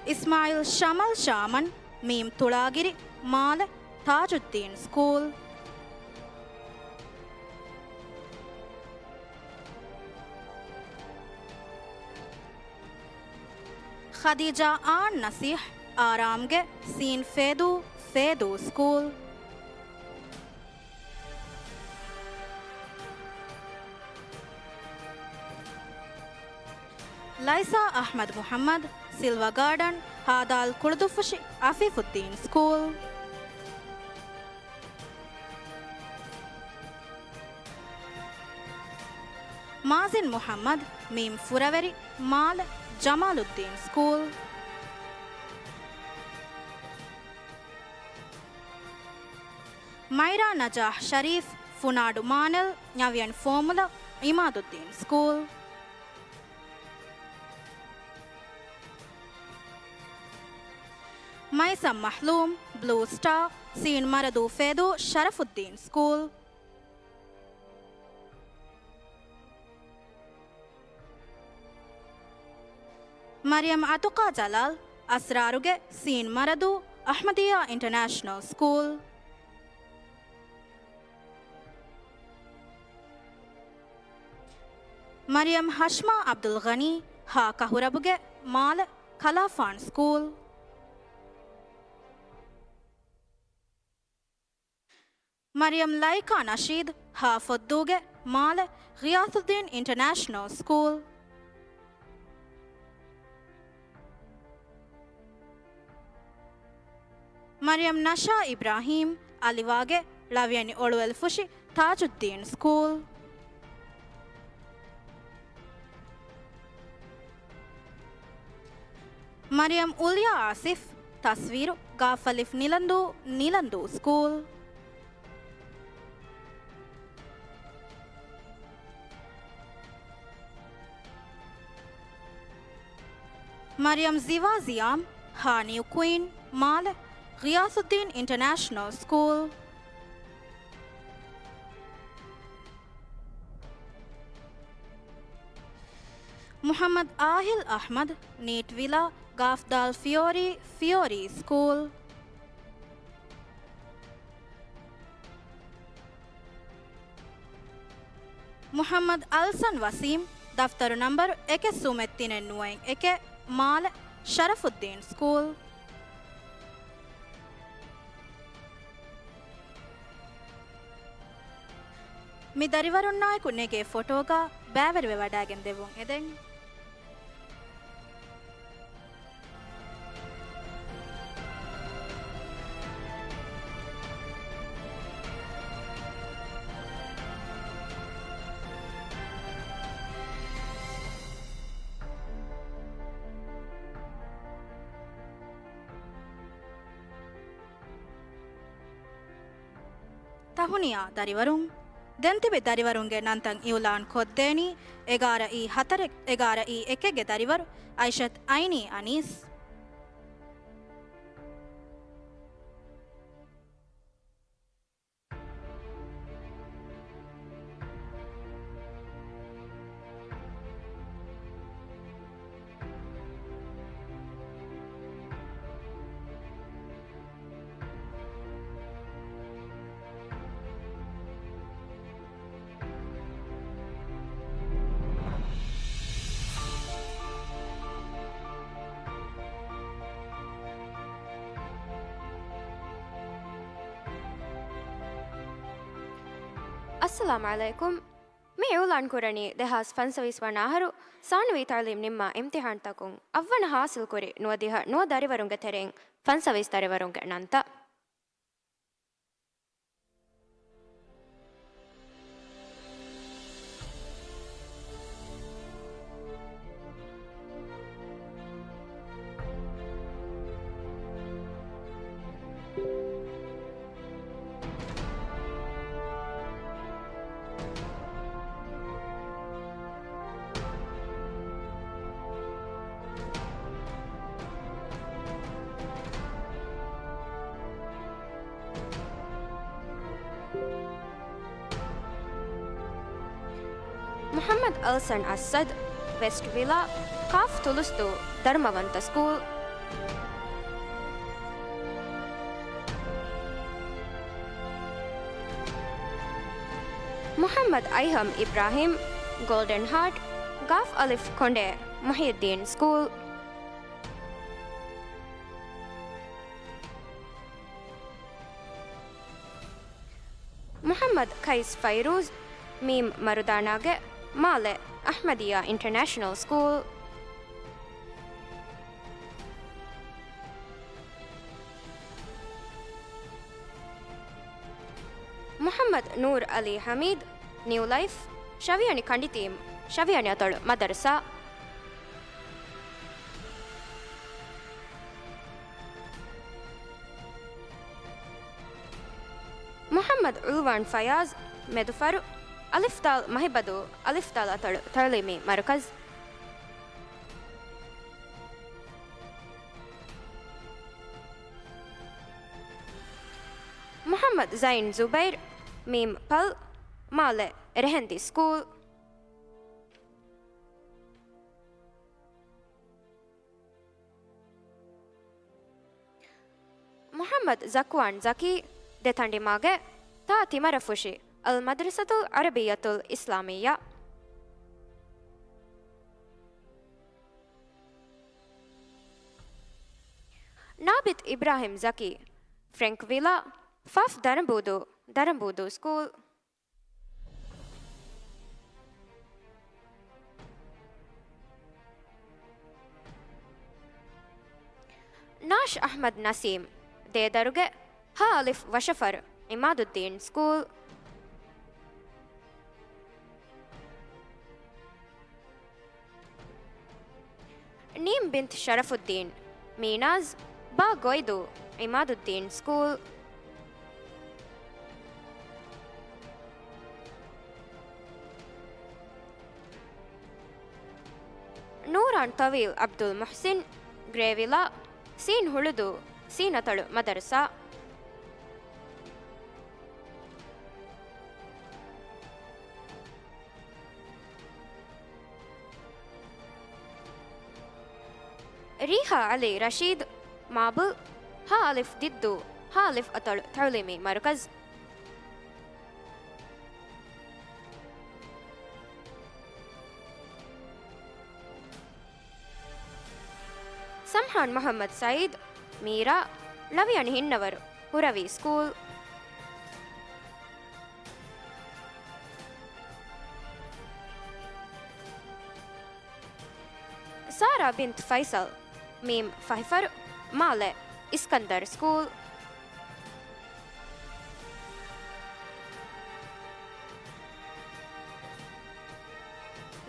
އިސްމާޢީލް ޝަމަލް ޝާމަން، މީމް ތުޅާގިރި، މާލެ ތާޖުއްދީން ސްކޫލް. ޚަދީޖާ އާން ނަސީޙް، އާރާމްގެ ސީން ފޭދޫ، ފޭދޫ ސްކޫލް. ލައިސާ އަޙްމަދު މުޙައްމަދު، ސިލްވަ ގާޑަން، ހާދާލް ކުޅުދުއްފުށި އަފީފުއްދީން ސްކޫލް. މާޒިން މުޙައްމަދު، މީމް ފުރަވެރި، މާލެ ޖަމާލުއްދީން ސްކޫލް. މައިރާ ނަޖާޙް ޝަރީފް، ފުނާޑު މާނެލް، ނަވިޔަނި ފޯމުލަ، ޢިމާދުއްދީން ސްކޫލް. މައިސަމް މަހްލޫމް، ބްލޫ ސްޓާ، ސީން މަރަދޫ ފޭދޫ، ޝަރަފުއްދީން ސްކޫލް. މަރިޔަމް އަތުޤާ ޖަލާލް، އަސްރާރުގެ، ސީން މަރަދޫ، އަޙްމަދިއްޔާ އިންޓަރނޭޝަނަލް ސްކޫލް. މަރިޔަމް ހަޝްމާ އަބްދުލްޣަނީ، ހާ ކަހުރަބުގެ، މާލެ، ކަލާފާން ސްކޫލް. މަރިޔަމް ލައިކާ ނަޝީދު، ހާ ފޮއްދޫގެ، މާލެ، ޣިޔާސުއްދީން އިންޓަރނޭޝަނަލް ސްކޫލް. މަރިޔަމް ނަޝާ އިބްރާހީމް، އަލިވާގެ، ޅަވިޔަނި އޮޅުވެލިފުށި، ތާޖުއްދީން ސްކޫލް. މަރިޔަމް އުލްޔާ އާސިފް، ތަސްވީރު، ގާފަލިފް ނިލަންދޫ، ނިލަންދޫ ސްކޫލް. މަރިޔަމް ޒިވާ ޒިޔާމް، ހާ ނިއު ކުއިން، މާލެ، ޣިޔާސުއްދީން އިންޓަރނޭޝަނަލް ސްކޫލް. މުޙައްމަދު އާހިލް އަޙްމަދު، ނީޓް ވިލާ، ގާފްދާލް ފިޔޯރީ، ފިޔޯރީ ސްކޫލް. މުޙައްމަދު އަލްސަން ވަސީމް، ދަފްތަރު ނަންބަރު އެކެއް ސުމެއް ތިނެއް ނުވައެއް އެކެއް، މާލެ، ޝަރަފުއްދީން ސްކޫލް. މި ދަރިވަރުންނާއެކު ނެގޭ ފޮޓޯގަ ބައިވެރިވެވަޑައިގެން ދެއްވުން އެދެން. ތަހުނިޔާ ދަރިވަރުން. ދެން ތިބި ދަރިވަރުންގެ ނަންތައް އިއުލާން ކޮށްދޭނީ އެގާރަ އީ ހަތަރެއް، އެގާރަ އީ އެކެއްގެ ދަރިވަރު އައިޝަތު އައިނީ އަނީސް. އައްސަލާމު ޢަލައިކުމް. މި އިޢުލާން ކުރަނީ ދެހާސް ފަންސަވީސް ވަނަ އަހަރު ސާނަވީ ތަޢުލީމް ނިންމާ އިމްތިޙާންތަކުން އަށްވަނަ ޙާޞިލްކުރި ނުވަދިހަ ނުވަ ދަރިވަރުންގެ ތެރެއިން ފަންސަވީސް ދަރިވަރުންގެ ނަންތައް. މުޙައްމަދު އަލްސަން އައްސަދު، ވެސްޓް ވިލާ، ކާފް ތުލުސްދޫ، ދަރުމަވަންތަ ސްކޫލް. މުޙައްމަދު އައިހަމް އިބްރާހިމް، ގޯލްޑެން ހާޓް، ގާފް އަލިފް ކޮނޑޭ، މުޙިއްޔައްދީން ސްކޫލް. މުޙައްމަދު ކައިސް ފައިރޫޒް، މީމް މަރުދާނާގެ، މާލެ، އަޙްމަދިއްޔާ އިންޓަރނޭޝަނަލް ސްކޫލް. މުޙައްމަދު ނޫރު ޢަލީ ޙަމީދު، ނިއު ލައިފް، ޝަވިޔަނި ކަނޑިތީމް، ޝަވިޔަނި އަތޮޅު މަދަރުސާ. މުޙައްމަދު އުލްވާން ފަޔާޒް، މެދުފަރު، އަލިފްދާލް މަހިބަދޫ، އަލިފްދާލް އަތޮޅު ތަޢުލީމީ މަރުކަޒު. މުޙައްމަދު ޒައިން ޒުބައިރު، މީމް ޕަލް، މާލެ ރެހެންދި ސްކޫލް. މުޙައްމަދު ޒަކުވާން ޒަކީ، ދެތަނޑިމާގެ، ތާ ތިމަރަފުށި، އަލް މަދްރަސަތުލް ޢަރަބިއްޔަތުލް އިސްލާމިއްޔާ. ނާބިދު އިބްރާހިމް ޒަކީ، ފްރެންކް ވިލާ، ފ ދަރަނބޫދޫ، ދަރަނބޫދޫ ސްކޫލް. ނާޝް އަޙްމަދު ނަސީމް، ދޭދަރުގެ، ހ އަލިފް ވަށަފަރު، ޢިމާދުއްދީން ސްކޫލް. ނީމް ބިންތު ޝަރަފުއްދީން، މީނާޒް، ބ ގޮއިދޫ، ޢިމާދުއްދީން ސްކޫލް. ނޫރާން ތަވީލް ޢަބްދުލް މުޙްސިން، ގްރޭވިލާ، ސީން ހުޅުދޫ، ސީނަތޮޅު މަދަރުސާ. ރީޙާ ޢަލީ ރަޝީދު، މާބުލް، ހ އަލިފް ދިއްދޫ، ހ އަލިފް އަތޮޅު ތަޢުލީމީ މަރުކަޒު. ސަމްޙާން މުޙައްމަދު ސަޢީދު، މީރާ، ޅަވިޔަނި ހިންނަވަރު، ހުރަވީ ސްކޫލް. ސާރާ ބިންތު ފައިސަލް، މީމް ފަހިފަރު، މާލެ އިސްކަންދަރު ސްކޫލް.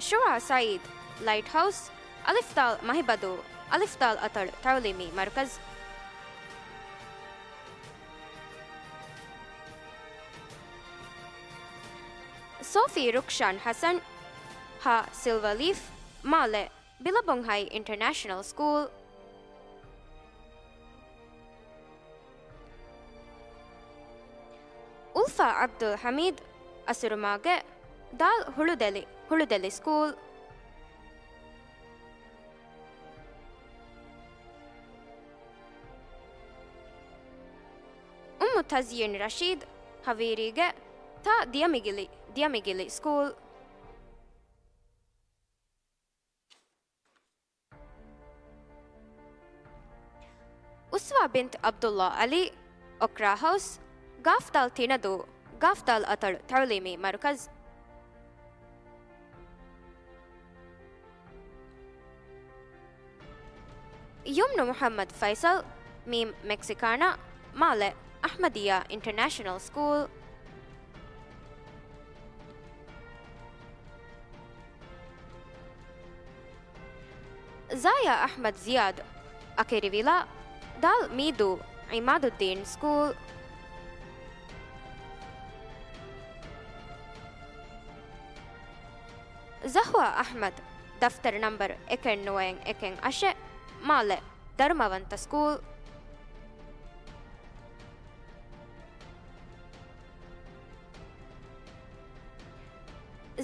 ޝުޢާ ސަޢީދު، ލައިޓް ހައުސް، އަލިފްދާލް މަހިބަދޫ، އަލިފްދާލް އަތޮޅު ތަޢުލީމީ މަރުކަޒު. ސޯފީ ރުކްޝާން ޙަސަން، ހ ސިލްވަ ލީފް، މާލެ ބިލަބޮންހައި އިންޓަރނޭޝަނަލް ސްކޫލް. އުލްފާ ޢަބްދުލް ޙަމީދު، އަސުރުމާގެ، ދ ހުޅުދެލި، ހުޅުދެލި ސްކޫލް. އުއްމު ތަޒްޔީން ރަޝީދު، ހަވީރީގެ، ތ ދިޔަމިގިލި، ދިޔަމިގިލި ސްކޫލް. އުސްވާ ބިންތު ޢަބްދުﷲ ޢަލީ، އޮކްރާ ހައުސް، ގާފްދާލް ތިނަދޫ، ގާފްދާލް އަތޮޅު ތަޢުލީމީ މަރުކަޒު. ޔުމްނު މުޙައްމަދު ފައިސަލް، މީމް މެކްސިކާނާ، މާލެ އަޙްމަދިއްޔާ އިންޓަރނޭޝަނަލް ސްކޫލް. ޒާޔާ އަޙްމަދު ޒިޔާދު، އަކެރިވިލާ، ދ މީދޫ، ޢިމާދުއްދީން ސްކޫލް. ޒަހްވާ އަޙްމަދު، ދަފްތަރު ނަންބަރު އެކެއް ނުވައެއް އެކެއް އަށެއް، މާލެ ދަރުމަވަންތަ ސްކޫލް.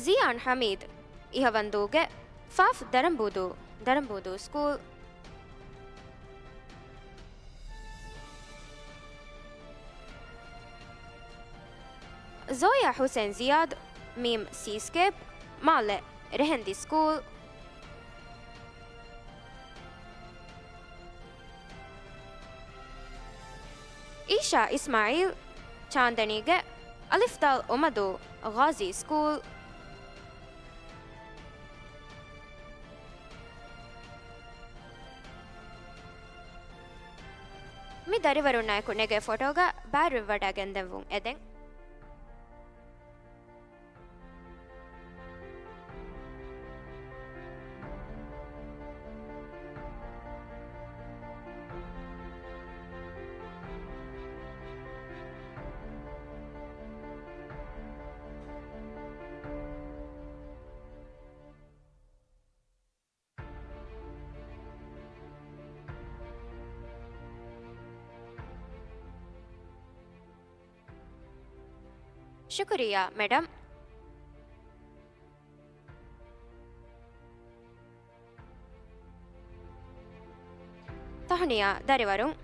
ޒިޔާން ޙަމީދު، އިހަވަންދޫގެ، ފ ދަރަނބޫދޫ، ދަރަނބޫދޫ ސްކޫލް. ޒޯޔާ ޙުސެން ޒިޔާދު، މީމް ސީސްކޭޕް، މާލެ ރެހެންދި ސްކޫލް. އީޝާ އިސްމާޢީލް، ޗާންދަނީގެ، އަލިފްދާލް އޮމަދޫ، ޣާޒީ ސްކޫލް. މި ދަރިވަރުންނާއެކު ނެގޭ ފޮޓޯގަ ބާރުވެވަޑާ ގެންދެވުން އެދެން. ޝުކުރިއްޔާ، މެޑަމް. ތަހުނިޔާ ދަރިވަރުން.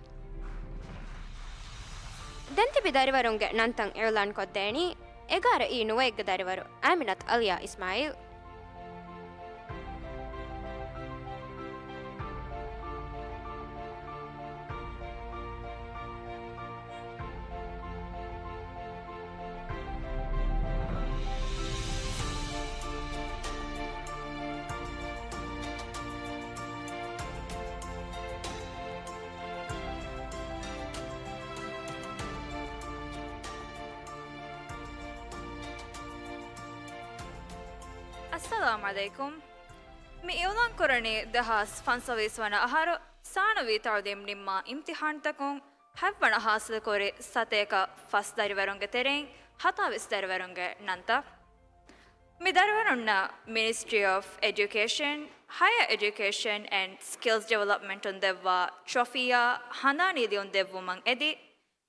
ދެންތިބި ދަރިވަރުންގެ ނަންތައް އިޢުލާންކޮށްދޭނީ، އެގާރަ އީ ނުވައެއްގެ ދަރިވަރު އާމިނަތު އަލިޔާ އިސްމާޢީލް. އައްސަލާމު ޢަލައިކުމް. މި އިޢުލާންކުރަނީ ދެހާސް ފަންސަވީސް ވަނަ އަހަރު ސާނަވީ ތަޢުލީމް ނިންމާ އިމްތިޙާންތަކުން ހަތްވަނަ ހާސިލްކުރި ސަތޭކަ ފަސް ދަރިވަރުންގެ ތެރެއިން ހަތާވީސް ދަރިވަރުންގެ ނަންތައް. މި ދަރިވަރުންނަށް މިނިސްޓްރީ އޮފް އެޑިއުކޭޝަން، ހަޔަ އެޑިއުކޭޝަން އެންޑް ސްކިލްސް ޑިވެލޮޕްމަންޓުން ދެއްވާ ޓްރޮފީއާ ހަނދާނީ ލިޔުން ދެއްވުމަށް އެދި،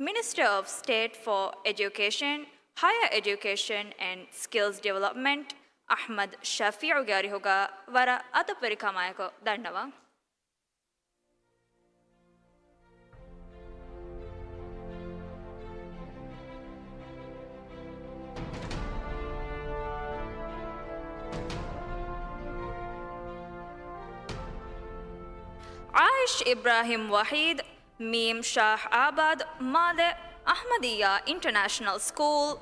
މިނިސްޓަރ އޮފް ސްޓޭޓް ފޯ އެޑިއުކޭޝަން، ހަޔަ އެޑިއުކޭޝަން އެންޑް ސްކިލްސް ޑިވެލޮޕްމަންޓް އަޙްމަދު ޝަފީޢުގެ އަރިހުގަ ވަރަށް އަދަބުވެރިކަމާއެކު ދަންނަވަން. އާއިޝް އިބްރާހިމް ވަޙީދު، މީމް ޝާހް އާބާދު، މާލެ، އަޙްމަދިއްޔާ އިންޓަރނޭޝަނަލް ސްކޫލް.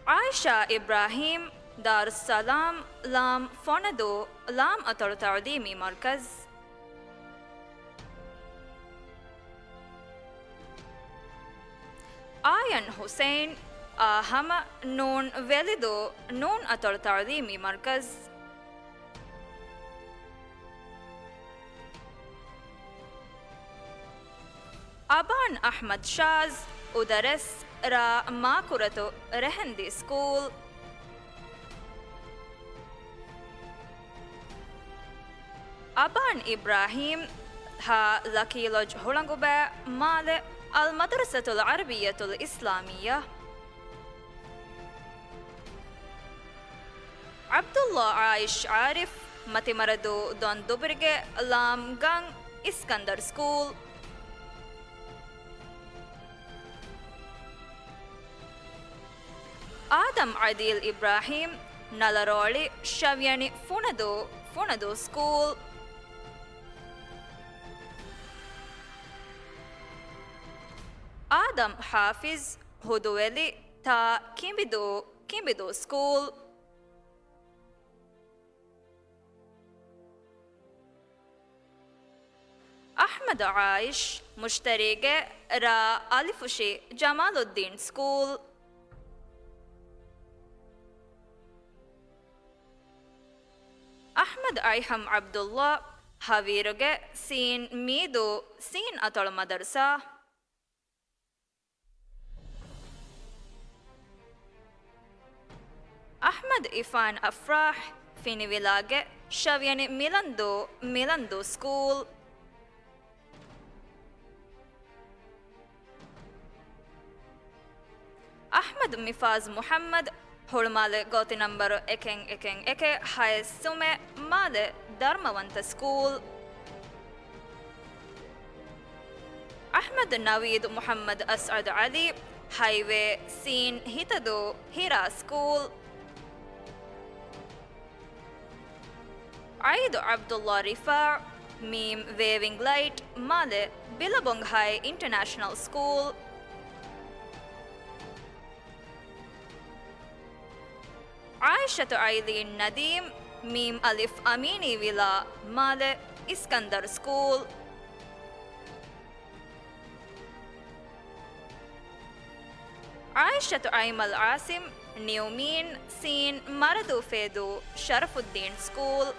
އާއިޝާ އިބްރާހީމް، ދާރުއްސަލާމް، ލާމް ފޮނަދޫ، ލާމް އަތޮޅު ތަޢުލީމީ މަރުކަޒް. އާޔަން ހުސެއިން، އާ ހަމަ، ނޫން ވެލިދޫ، ނޫން އަތޮޅު ތަޢުލީމީ މަރުކަޒް. އަބާން އަޙްމަދު ޝާޒް، އުދަރެސް، ރ. މާކުރަތު، ރެހެންދީ ސްކޫލް. އަބާން އިބްރާހީމް، ހ. ލަކީ ލޮޖް ހުޅަނގުބައި، މާލެ، އަލް މަދްރަސަތުލް ޢަރަބިއްޔަތުލް އިސްލާމިއްޔާ. ޢަބްދުﷲ އާއިޝް ޢާރިފް، މަތިމަރަދޫ ދޮން ދުބުރިގެ ލާމް ގަން، އިސްކަންދަރު ސްކޫލް. އާދަމް ޢަދީލް އިބްރާހީމް، ނަލަރޯޅި، ށަވިޔަނި ފުނަދޫ، ފުނަދޫ ސްކޫލް. އާދަމް ޙާފިޒް، ހުދުވެލި، ތ. ކިނބިދޫ، ކިނބިދޫ ސްކޫލް. އަޙްމަދު ޢާއިޝް، މުޝްތަރީގެ، ރ. އަލިފުށި، ޖަމާލުއްދީން ސްކޫލް. އަޙްމަދު އައިހަމް ޢަބްދުﷲ، ހަވީރުގެ، ސީން މީދޫ، ސީން އަތޮޅު މަދަރުސާ. އަޙްމަދު އިފާން އަފްރާޙް، ފިނިވިލާގެ، ށަވިޔަނި މިލަންދޫ، މިލަންދޫ ސްކޫލް. އަޙްމަދު މިފާޒް މުޙައްމަދު، ހުޅުމާލެ ގޯތި ނަންބަރު އެކެއް އެކެއް އެކެއް ހައެއް ސުމެ، މާލެ ދަރުމަވަންތަ ސްކޫލް. އަޙްމަދު ނަވީދު މުޙައްމަދު އަސްޢަދު ޢަލީ، ހައިވޭ، ސީން ހިތަދޫ، ހިރާ ސްކޫލް. ޢައިދު ޢަބްދުﷲ ރިފާޢު، މީމް ވޭވިންގް ލައިޓް، މާލެ، ބިލަބޮންގް ހައި އިންޓަރނޭޝަނަލް ސްކޫލް. ޢާއިޝަތު އައިލީން ނަދީމް، މީމް އަލިފް އަމީނީ ވިލާ، މާލެ، އިސްކަންދަރު ސްކޫލް. ޢާއިޝަތު އައިމަލް ޢާސިމް، ނިއުމީން، ސީން މަރަދޫ ފޭދޫ، ޝަރަފުއްދީން ސްކޫލް.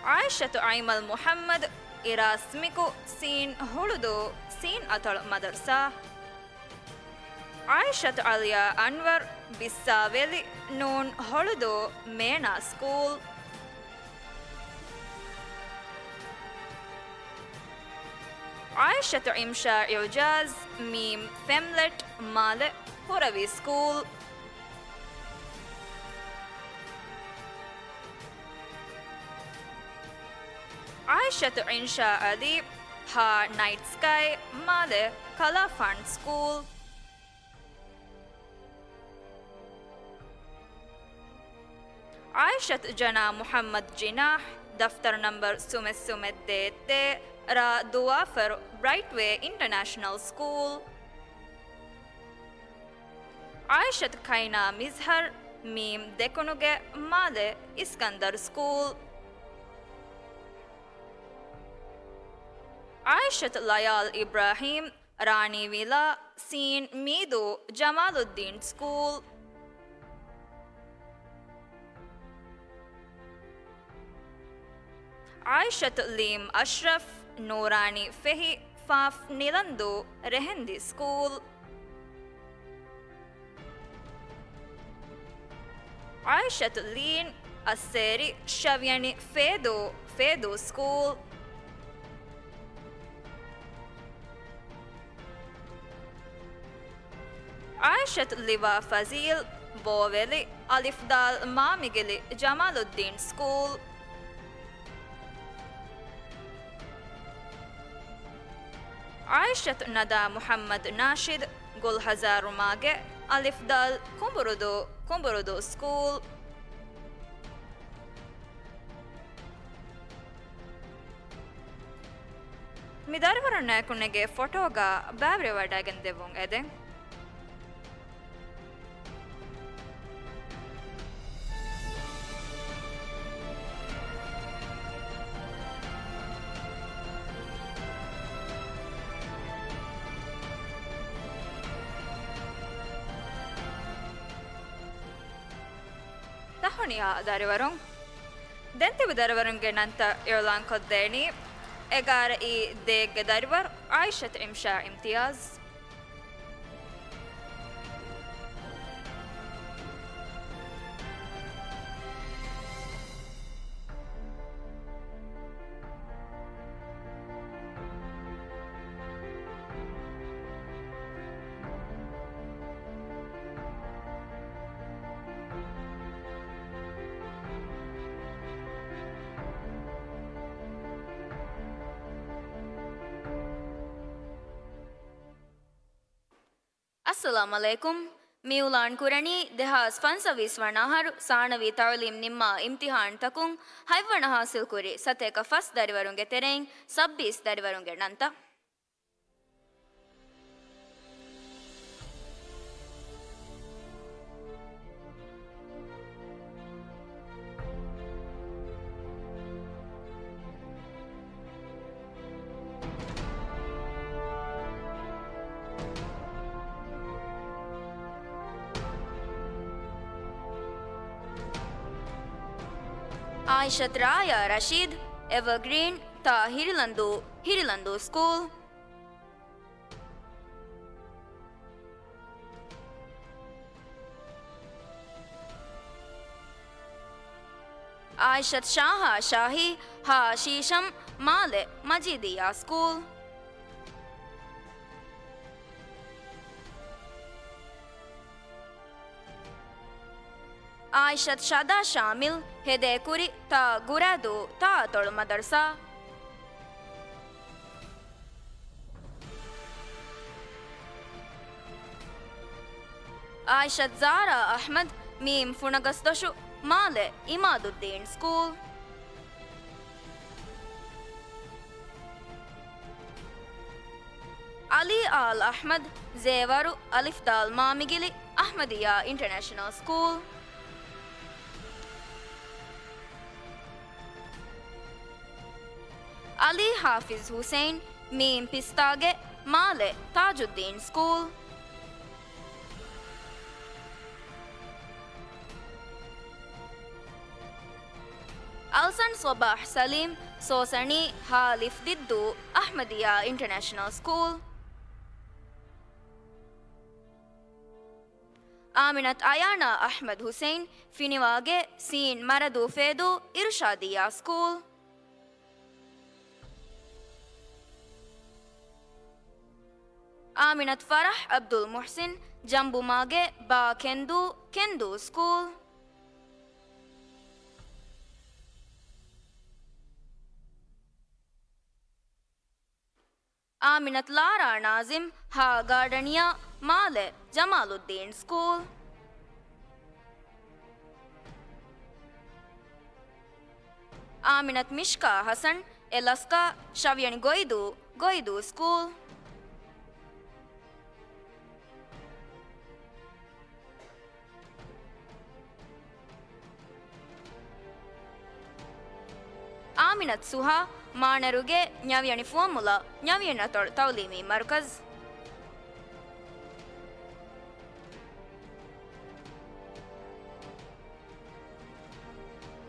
ޢާއިޝަތު އައިމަލް މުޙައްމަދު، އިރާސްމިކު، ސީން ހުޅުދޫ، ސީން އަތޮޅު މަދަރުސާ. ޢާއިޝަތު އަލިޔާ އަންވަރު، ބިއްސާވެލި، ނޫން ހޮޅުދޫ، މޭނާ ސްކޫލް. ޢާއިޝަތު އިމްޝާ އިޢުޖާޒް، މީމް ފެމްލެޓް، މާލެ، ކުރަވި ސްކޫލް. ޢާއިޝަތު އިންޝާ ޢަލީ، ހާ، ނައިޓް ސްކައި، މާލެ، ކަލާފާން ސްކޫލް. ޢާއިޝަތު ޖަނާ މުޙައްމަދު ޖިނާޙް، ދަފްތަރު ނަންބަރު ސުމެއް ސުމެއް ދޭއް ދޭއް، ރ، ދުވާފަރު، ބްރައިޓްވޭ އިންޓަރނޭޝަނަލް ސްކޫލް. ޢާއިޝަތު ކައިނާ މިޒްހަރު، މީމް ދެކުނުގެ، މާލެ، އިސްކަންދަރު ސްކޫލް. ޢާއިޝަތު ލަޔާލް އިބްރާހީމް، ރާނީ ވިލާ، ސީން މީދޫ، ޖަމާލުއްދީން ސްކޫލް. ޢާއިޝަތު ލީމް އަޝްރަފް، ނޫރާނީ ފެހި، ފ، ނިލަންދޫ، ރެހެންދި ސްކޫލް. ޢާއިޝަތު ލީން، އައްސޭރި، ޝަވިޔަނި ފޭދޫ، ފޭދޫ ސްކޫލް. ޢާއިޝަތު ލިވާ ފަޒީލް، ބޯވެލި، އަލިފްދާލް މާމިގިލި، ޖަމާލުއްދީން ސްކޫލް. ޢާއިޝަތު ނަދާ މުޙައްމަދު ނާޝިދު، ގުލްހަޒާރުމާގެ، އަލިފްދާލް ކުނބުރުދޫ، ކުނބުރުދޫ ސްކޫލް. މި ދަރިވަރުންނާއެކު ނެގޭ ފޮޓޯގަ ބައިވެރިވަޑައިގެން ދެއްވުން އެދެން. ތަހުނިޔާ ދަރިވަރުން. ދެން ތިބި ދަރިވަރުންގެ ނަންތައް އިޢުލާންކޮށްދޭނީ. އެގާރަ އީ ދޭއްގެ ދަރިވަރު ޢާއިޝަތު އިމްޝާ އިމްތިޔާޒް. އައްސަލާމް ޢަލައިކުމް. މިއުލާން ކުރަނީ ދެހާސް ފަންސަވީސް ވަނަ އަހަރު ސާނަވީ ތަޢުލީމް ނިންމާ އިމްތިޙާންތަކުން ހަތްވަނަ ޙާޞިލްކުރި ސަތޭކަ ފަސް ދަރިވަރުންގެ ތެރެއިން ސައްބީސް ދަރިވަރުންގެ ނަންތައް. ޢާއިޝަތު ރާޔާ ރަޝީދު، އެވަރގްރީން، ތ، ހިރިލަންދޫ، ހިރިލަންދޫ ސްކޫލް. ޢާއިޝަތު ޝާހާ ޝާހީ، ހ، ޝީޝަމް، މާލެ، މަޖީދިއްޔާ ސްކޫލް. ޢާއިޝަތު ޝަދާ ޝާމިލް، ހެދޭކުރި، ތ، ގުރާދޫ، ތ، އަތޮޅު މަދަރުސާ. ޢާއިޝަތު ޒާރާ އަޙްމަދު، މީމް ފުނަގަސްދޮށު، މާލެ، އިމާދުއްދީން ސްކޫލް. ޢަލީ އާލް އަޙްމަދު، ޒޭވަރު، އަލިފްދާލް މާމިގިލި، އަޙްމަދިއްޔާ އިންޓަރނޭޝަނަލް ސްކޫލް. ޢަލީ ޙާފިޒް ޙުސައިން، މީމް ޕިސްތާގެ، މާލެ، ތާޖުއްދީން ސްކޫލް. އަލްސަން ޞަބާޙް ސަލީމް، ސޯސަނީ، ހ، ލިފްދިއްދޫ، އަޙްމަދިއްޔާ އިންޓަރނޭޝަނަލް ސްކޫލް. އާމިނަތު އަޔާނާ އަޙްމަދު ޙުސައިން، ފިނިވާގެ، ސީން މަރަދޫ ފޭދޫ، އިރުޝާދިއްޔާ ސްކޫލް. އާމިނަތު ފަރަޙް ޢަބްދުލް މުޙްސިން، ޖަނބުމާގެ ބާ ކެންދޫ، ކެންދޫ ސްކޫލް. އާމިނަތު ލާރާ ނާޒިމް، ހާ ގާޑަނިއާ، މާލެ ޖަމާލުއްދީން ސްކޫލް. އާމިނަތު މިޝްކާ ޙަސަން، އެލަސްކާ، ށަވިޔަނި ގޮއިދޫ، ގޮއިދޫ ސްކޫލް. އާމިނަތު ސުހާ، މާނަރުގެ ނަވިޔަނި ފުވައްމުލައް، ނަވިޔަނި އަތޮޅު ތަޢުލީމީ މަރުކަޒް.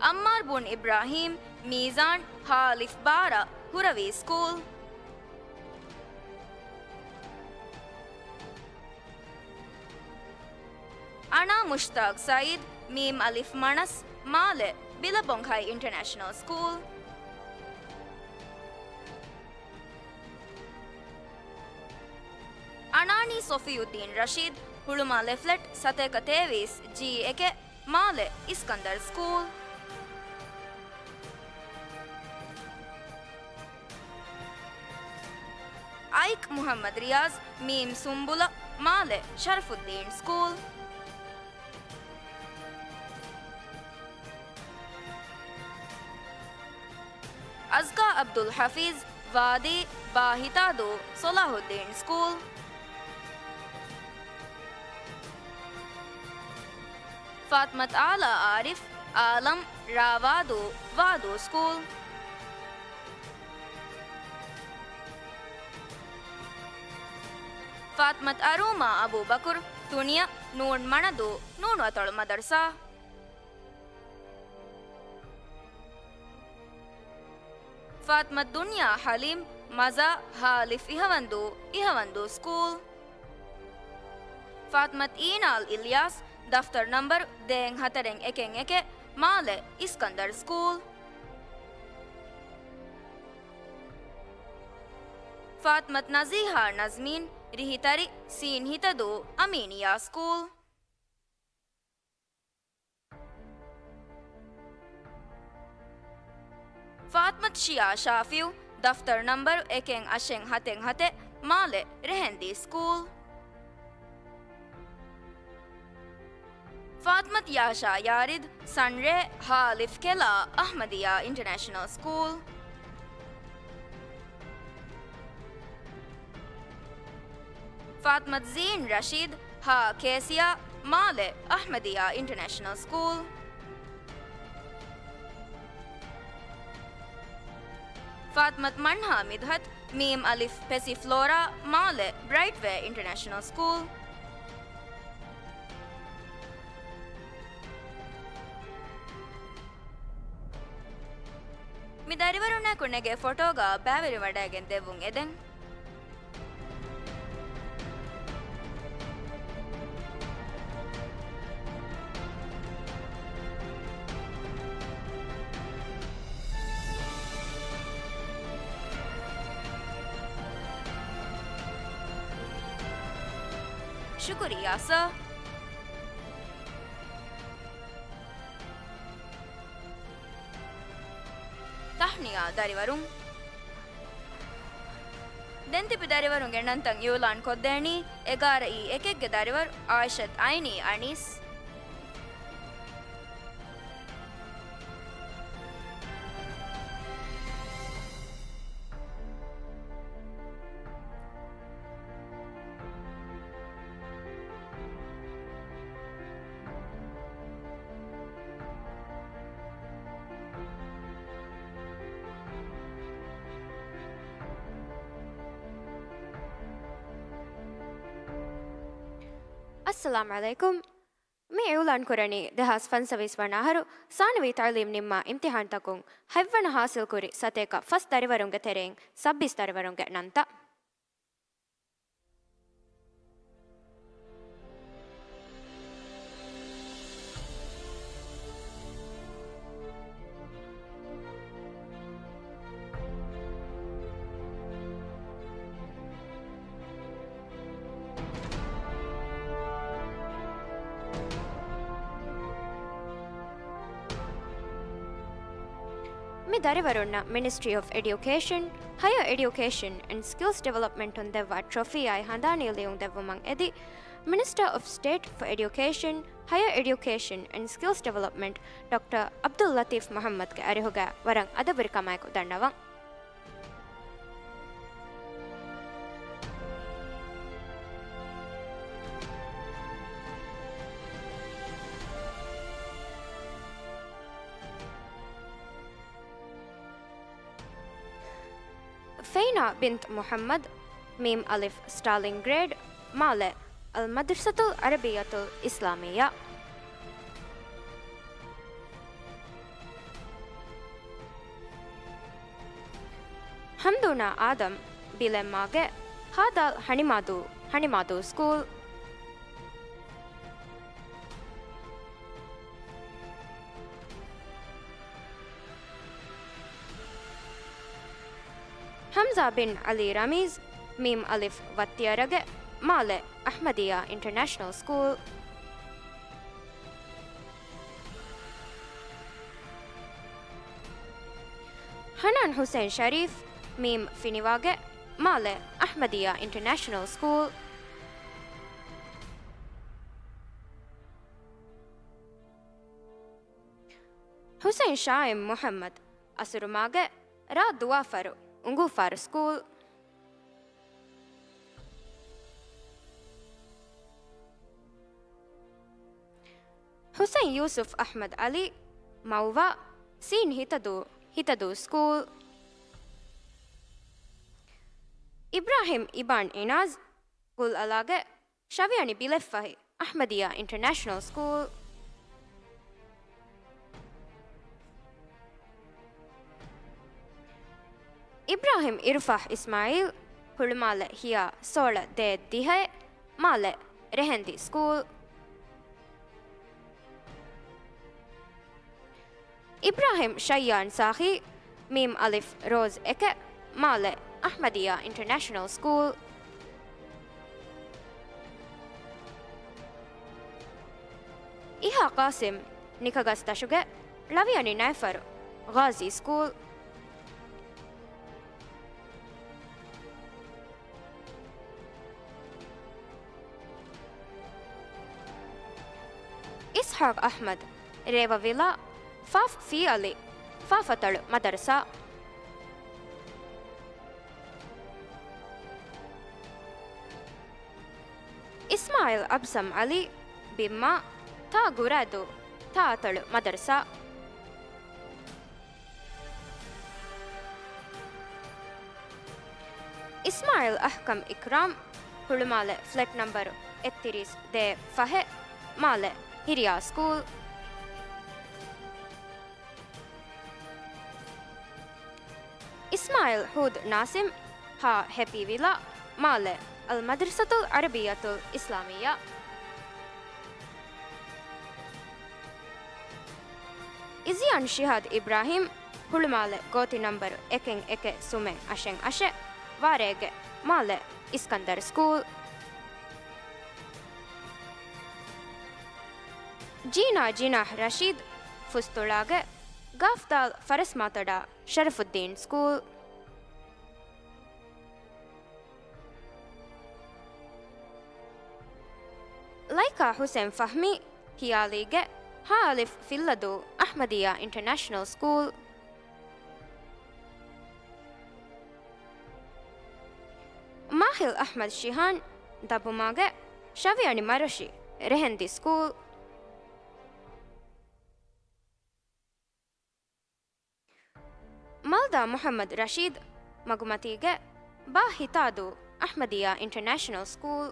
އައްމާރު ބުން އިބްރާހީމް، މީޒާން، ހާ އަލިފް ބާރަ، ހުރަވީ ސްކޫލް. އަނާ މުޝްތާޤް ސަޢީދު، މީމް އަލިފް މަނަސް، މާލެ، ބިލަބޮން ހައި އިންޓަރނޭޝަނަލް ސްކޫލް. އަނާނީ ޞޮފިއުއްދީން ރަޝީދު، ހުޅުމާލެ ފްލެޓް، ސަތޭކަ ތޭވީސް، ޖީ އެކެއް، މާލެ، އިސްކަންދަރު ސްކޫލް. އައިކް މުޙައްމަދު ރިޔާޒް، މީމް ސުންބުލަ، މާލެ، ޝަރަފުއްދީން ސްކޫލް. އަޒްކާ ޢަބްދުލް ޙަފީޒް، ވާދީ، ބާ ހިތާދޫ، ޞަލާޙުއްދީން ސްކޫލް. ފާތްމަތު އާލާ އާރިފް، އާލަމް، ރާ ވާދޫ، ވާދޫ ސްކޫލް. ފާތްމަތު އަރޫމާ އަބޫބަކުރު، ތުނިޔަ، ނޫން މަނަދޫ، ނޫނު އަތޮޅު މަދަރުސާ. ފާތްމަތު ދުންޔާ ޙަލީމް، މަޒާ، ހާ އަލިފް އިހަވަންދޫ، އިހަވަންދޫ ސްކޫލް. ފާތްމަތު އީނާލް އިލްޔާސް، ދަފްތަރު ނަންބަރު ދޭއް ހަތަރެއް އެކެއް އެކެއް، މާލެ، އިސްކަންދަރު ސްކޫލް. ފާތްމަތު ނަޒީހާ ނަޒްމީން، ރިހިތަރި، ސީން ހިތަދޫ، އަމީނިއްޔާ ސްކޫލް. ފާތްމަތު ޝިޔާ ޝާފިއު، ދަފްތަރު ނަންބަރު އެކެއް އަށެއް ހަތެއް ހަތެއް، މާލެ، ރެހެންދީ ސްކޫލް. ފާތްމަތު ޔާޝާ ޔާރިދު، ސަންރޭ، ހާ އަލިފް ކެލާ، އަޙްމަދިއްޔާ އިންޓަރނޭޝަނަލް ސްކޫލް. ފާތްމަތު ޒީން ރަޝީދު، ހާ ކޭސިޔާ، މާލެ، އަޙްމަދިއްޔާ އިންޓަރނޭޝަނަލް ސްކޫލް. ފާތްމަތު މަންހާ މިދުހަތު، މީމް އަލިފް ޕެސިފްލޯރާ، މާލެ، ބްރައިޓްވޭ އިންޓަރނޭޝަނަލް ސްކޫލް. މި ދަރިވަރުންނާއެކު ނެގޭ ފޮޓޯގަ ބައިވެރިވަޑައިގެން ދެއްވުން އެދެން. ޝުކުރިއްޔާ، ސާ. ތަހްނިޔާ ދަރިވަރުން. ދެން ތިބި ދަރިވަރުންގެ ނަންތައް އިއުލާން ކޮށްދޭނީ އެގާރަ އީ އެކެއްގެ ދަރިވަރު އާއިޝަތު އައިނީ އަނީސް. އައްސަލާމް ޢަލައިކުމް. މި އިއުލާން ކުރަނީ ދެހާސް ފަންސަވީސް ވަނަ އަހަރު ސާނަވީ ތަޢުލީމް ނިންމާ އިމްތިޙާންތަކުން ހަތްވަނަ ޙާޞިލްކުރި ސަތޭކަ ފަސް ދަރިވަރުންގެ ތެރެއިން ސައްބީސް ދަރިވަރުންގެ ނަންތައް. މި ދަރިވަރުންނަށް މިނިސްޓްރީ އޮފް އެޑިއުކޭޝަން، ހަޔަރ އެޑިއުކޭޝަން އެންޑް ސްކިލްސް ޑިވެލޮޕްމަންޓުން ދެއްވާ ޓްރޮފީއާއި ހަނދާނީ ލިޔުން ދެއްވުމަށް އެދި، މިނިސްޓަރ އޮފް ސްޓޭޓް ފޮ އެޑިއުކޭޝަން، ހަޔަރ އެޑިއުކޭޝަން އެންޑް ސްކިލްސް ޑިވެލޮޕްމަންޓް ޑޮކްޓަރ ޢަބްދުއްލަތީފް މުޙައްމަދުގެ އަރިހުގައި ވަރަށް އަދަބުރިކަމާއެކު ދަންނަވަން. ފެއިނާ ބިންތު މުޙައްމަދު، މީމް އަލިފް ސްޓާލިންގްރޭޑް، މާލެ، އަލްމަދްރަސަތުލް ޢަރަބިއްޔަތުލް އިސްލާމިއްޔާ. ހަމްދޫނާ އާދަމް، ބިލެއްމާގެ، ހާދާލް ހަނިމާދޫ، ހަނިމާދޫ ސްކޫލް. ހަމްޒާ ބިން ޢަލީ ރަމީޒް، މީމް އަލިފް ވައްތިއަރަގެ، މާލެ، އަޙްމަދިއްޔާ އިންޓަރނޭޝަނަލް ސްކޫލް. ޙަނާން ޙުސައިން ޝަރީފް، މީމް ފިނިވާގެ، މާލެ، އަޙްމަދިއްޔާ އިންޓަރނޭޝަނަލް ސްކޫލް. ޙުސައިން ޝާއިމް މުޙައްމަދު، އަސުރުމާގެ، ރ ދުވާފަރު، އުނގޫފާރު ސްކޫލް. ޙުސައިން ޔޫސުފް އަޙްމަދު ޢަލީ، މައުވާ، ސީން ހިތަދޫ، ހިތަދޫ ސްކޫލް. އިބްރާހިމް އިބާން އިނާޒް، ގުލްއަލާގެ، ޝަވިޔަނި ބިލެއްފަހި، އަޙްމަދިއްޔާ އިންޓަރނޭޝަނަލް ސްކޫލް. އިބްރާހިމް އިރުފާހް އިސްމާޢީލް، ހުޅުމާލެ ހިޔާ ސޯޅަ ދޭއް ދިހައެއް، މާލެ، ރެހެންދި ސްކޫލް. އިބްރާހިމް ޝައްޔާން ސާޚީ، މީމް އަލިފް ރޯޒް އެކެއް، މާލެ، އަޙްމަދިއްޔާ އިންޓަރނޭޝަނަލް ސްކޫލް. އިހާ ޤާސިމް، ނިކަގަސް ދަށުގެ، ޅަވިޔަނި ނައިފަރު، ޣާޒީ ސްކޫލް. އިސްޙާޤް އަޙްމަދު، ރޭވަވިލާ، ފ ފި އަލި، ފ އަތޮޅު މަދަރުސާ. އިސްމާޢީލް އަބްސަމް ޢަލީ، ބިންމާ، ތ ގުރައިދޫ، ތ އަތޮޅު މަދަރުސާ. އިސްމާޢީލް އަޙްކަމް އިކްރާމް، ހުޅުމާލެ ފްލެޓް ނަންބަރު އެއްތިރީސް ދޭއް ފަހެއް، މާލެ، ހިރިޔާ ސްކޫލް. އިސްމާޢީލް ހޫދު ނާސިމް، ހ ހެޕީވިލާ، މާލެ، އަލްމަދްރަސަތުލް ޢަރަބިއްޔަތުލް އިސްލާމިއްޔާ. އިޒިޔާން ޝިހާދު އިބްރާހީމް، ހުޅުމާލެ ގޯތި ނަންބަރު އެކެއް އެކެއް ސުމެއް އަށެއް އަށެއް، ވާރޭގެ، މާލެ، އިސްކަންދަރު ސްކޫލް. ޖީނާ ޖިނާޙް ރަޝީދު، ފުސްތުޅާގެ، ގާފްދާލް ފަރަސްމާތޮޑާ، ޝަރަފުއްދީން ސްކޫލް. ލައިކާ ޙުސެން ފަހްމީ، ހިޔާލީގެ، ހ އަލިފް ފިއްލަދޫ، އަޙްމަދިއްޔާ އިންޓަރނޭޝަނަލް ސްކޫލް. މާހިލް އަޙްމަދު ޝިހާން، ދަބުމާގެ، ޝަވިޔަނި މަރޮށި، ރެހެންދި ސްކޫލް. މަލްދާ މުޙައްމަދު ރަޝީދު، މަގުމަތީގެ، ބާ ހިތާދޫ، އަޙްމަދިއްޔާ އިންޓަރނޭޝަނަލް ސްކޫލް.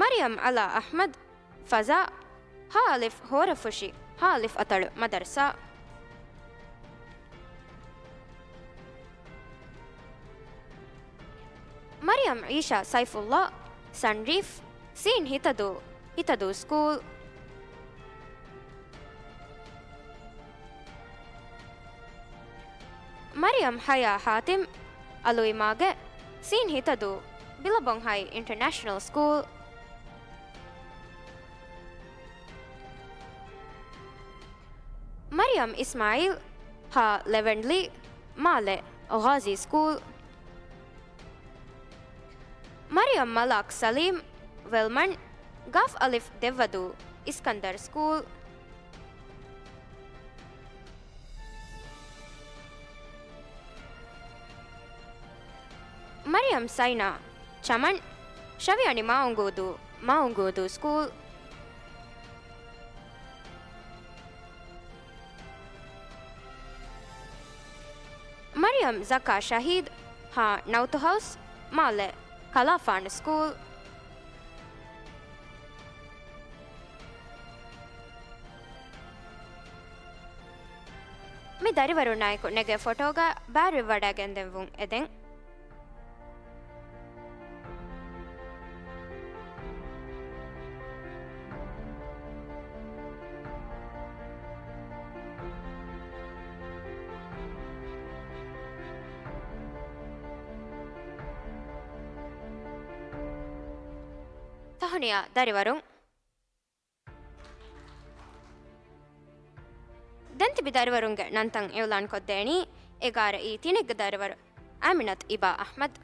މަރިޔަމް އަލާ އަޙްމަދު، ފަޒާ، ހ އަލިފް ހޯރަފުށި، ހ އަލިފް އަތޮޅު މަދަރުސާ. މަރިޔަމް އީޝާ ސައިފުއްލާ، ސަންރީފް، ސީން ހިތަދޫ، ހިތަދޫ ސްކޫލް. މަރިޔަމް ޙަޔާ ޙާތިމް، އަލުއިމާގެ، ސީން ހިތަދޫ، ބިލަބޮންހައި އިންޓަރނޭޝަނަލް ސްކޫލް. މަރިޔަމް އިސްމާއީލް، ހާ ލެވެންޑްލީ، މާލެ، ޣާޒީ ސްކޫލް. މަރިޔަމް މަލާކް ސަލީމް، ވެލްމަން، ގާފް އަލިފް ދެއްވަދޫ، އިސްކަންދަރް ސްކޫލް. މަރިޔަމް ސައިނާ ޗަމަން، ޝަވިޔަނި މާއުނގޫދޫ، މާއުނގޫދޫ ސްކޫލް. މަރިޔަމް ޒަކާ ޝަހީދު، ހާ ނައުތު ހައުސް، މާލެ، ކަލާފާނު ސްކޫލް. މި ދަރިވަރުންނާއެކު ނެގޭ ފޮޓޯގަ ބައިވެރިވެވަޑައިގެންދެއްވުން އެދެން. ތަހުނިޔާ ދަރިވަރުން. ދެން ތިބި ދަރިވަރުންގެ ނަންތައް އިއުލާންކޮށްދޭނީ އެގާރަ އީ ތިނެއްގެ ދަރިވަރު އަމިނަތު އިބާ އަޙްމަދު.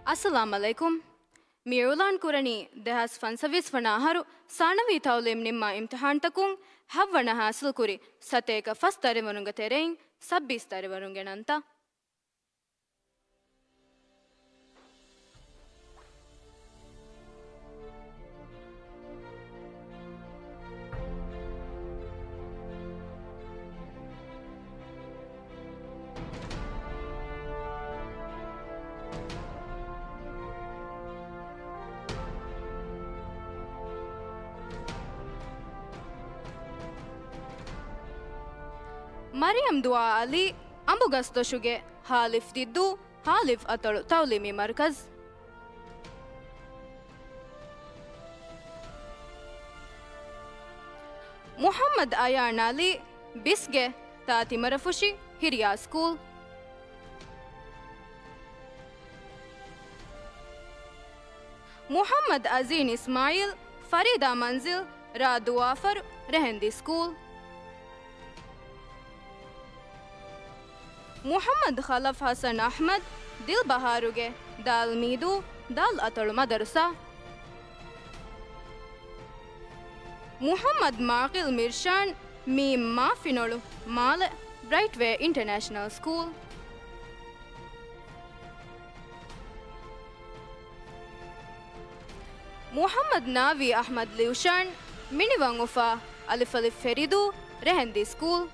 އައްސަލާމް ޢަލައިކުމް. މި އިޢުލާން ކުރަނީ ދެހާސް ފަންސަވީސް ވަނަ އަހަރު ސާނަވީ ތަޢުލީމް ނިންމާ އިމްތިޙާންތަކުން ހަތްވަނަ ހާސިލްކުރި ސަތޭކަ ފަސް ދަރިވަރުންގެ ތެރެއިން ސައްބީސް ދަރިވަރުންގެ ނަންތައް. މަރިޔަމް ދުޢާ ޢަލީ، އަނބުގަސްދޮށުގެ ހާލިފް ދިއްދޫ، ހާލިފް އަތޮޅު ތަޢުލީމީ މަރުކަޒު. މުޙައްމަދު އަޔާން ޢަލީ، ބިސްގެ ތާތިމަރަފުށި ހިރިޔާ ސްކޫލް. މުޙައްމަދު އަޒީން އިސްމާޢީލް، ފަރީދާ މަންޒިލް، ރ. ދުވާފަރު، ރެހެންދީ ސްކޫލް. މުޙައްމަދު ޚަލަފް ޙަސަން އަޙްމަދު، ދިލްބަހާރުގެ ދާލް މީދޫ، ދާލް އަތޮޅު މަދަރުސާ. މުޙައްމަދު މާޤިލް މިރްޝާން، މީމް މާފިނޮޅު، މާލެ، ބްރައިޓްވޭ އިންޓަރނޭޝަނަލް ސްކޫލް. މުޙައްމަދު ނާވީ އަޙްމަދު ލިއުޝާން، މިނިވަން އުފާ، އަލިފް އަލިފް ފެރިދޫ، ރެހެންދީ ސްކޫލް.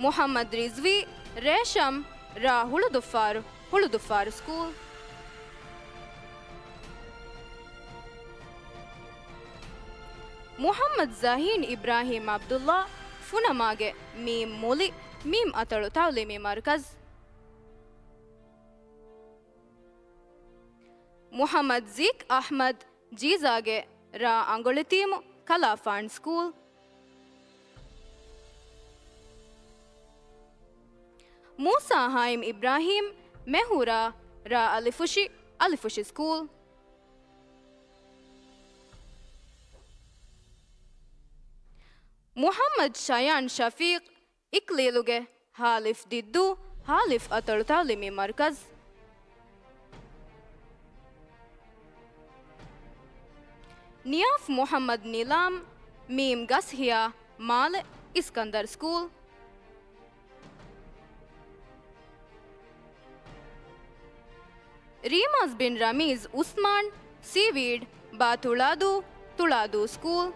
މުޙައްމަދު ރިޒްވީ، ރޭޝަމް، ރ. ހުޅުދުއްފާރު، ހުޅުދުއްފާރު ސްކޫލް. މުޙައްމަދު ޒަހީން އިބްރާހީމް ޢަބްދުﷲ، ފުނަމާގެ މީމް މުލި، މީމް އަތޮޅު ތަޢުލީމީ މަރުކަޒު. މުޙައްމަދު ޒީކް އަޙްމަދު، ޖީޒާގެ ރ. އަނގޮޅިތީމު، ކަލާފާން ސްކޫލް. މޫސާ ހާއިމް އިބްރާހީމް، މެހުރާ، ރ. އަލިފުށި، އަލިފުށި ސްކޫލް. މުޙައްމަދު ޝަޔާން ޝަފީޤް، އިކްލީލުގެ ހާލިފް ދިއްދޫ، ހާލިފް އަތޮޅު ތަޢުލީމީ މަރުކަޒު. ނިޔާފް މުޙައްމަދު ނިލާމް، މީމް ގަސްހިޔާ، މާލެ، އިސްކަންދަރް ސްކޫލް. ރީމާޒް ބިން ރަމީޒް އުސްމާން، ސީވީޑް، ބާ ތުޅާދޫ، ތުޅާދޫ ސްކޫލް.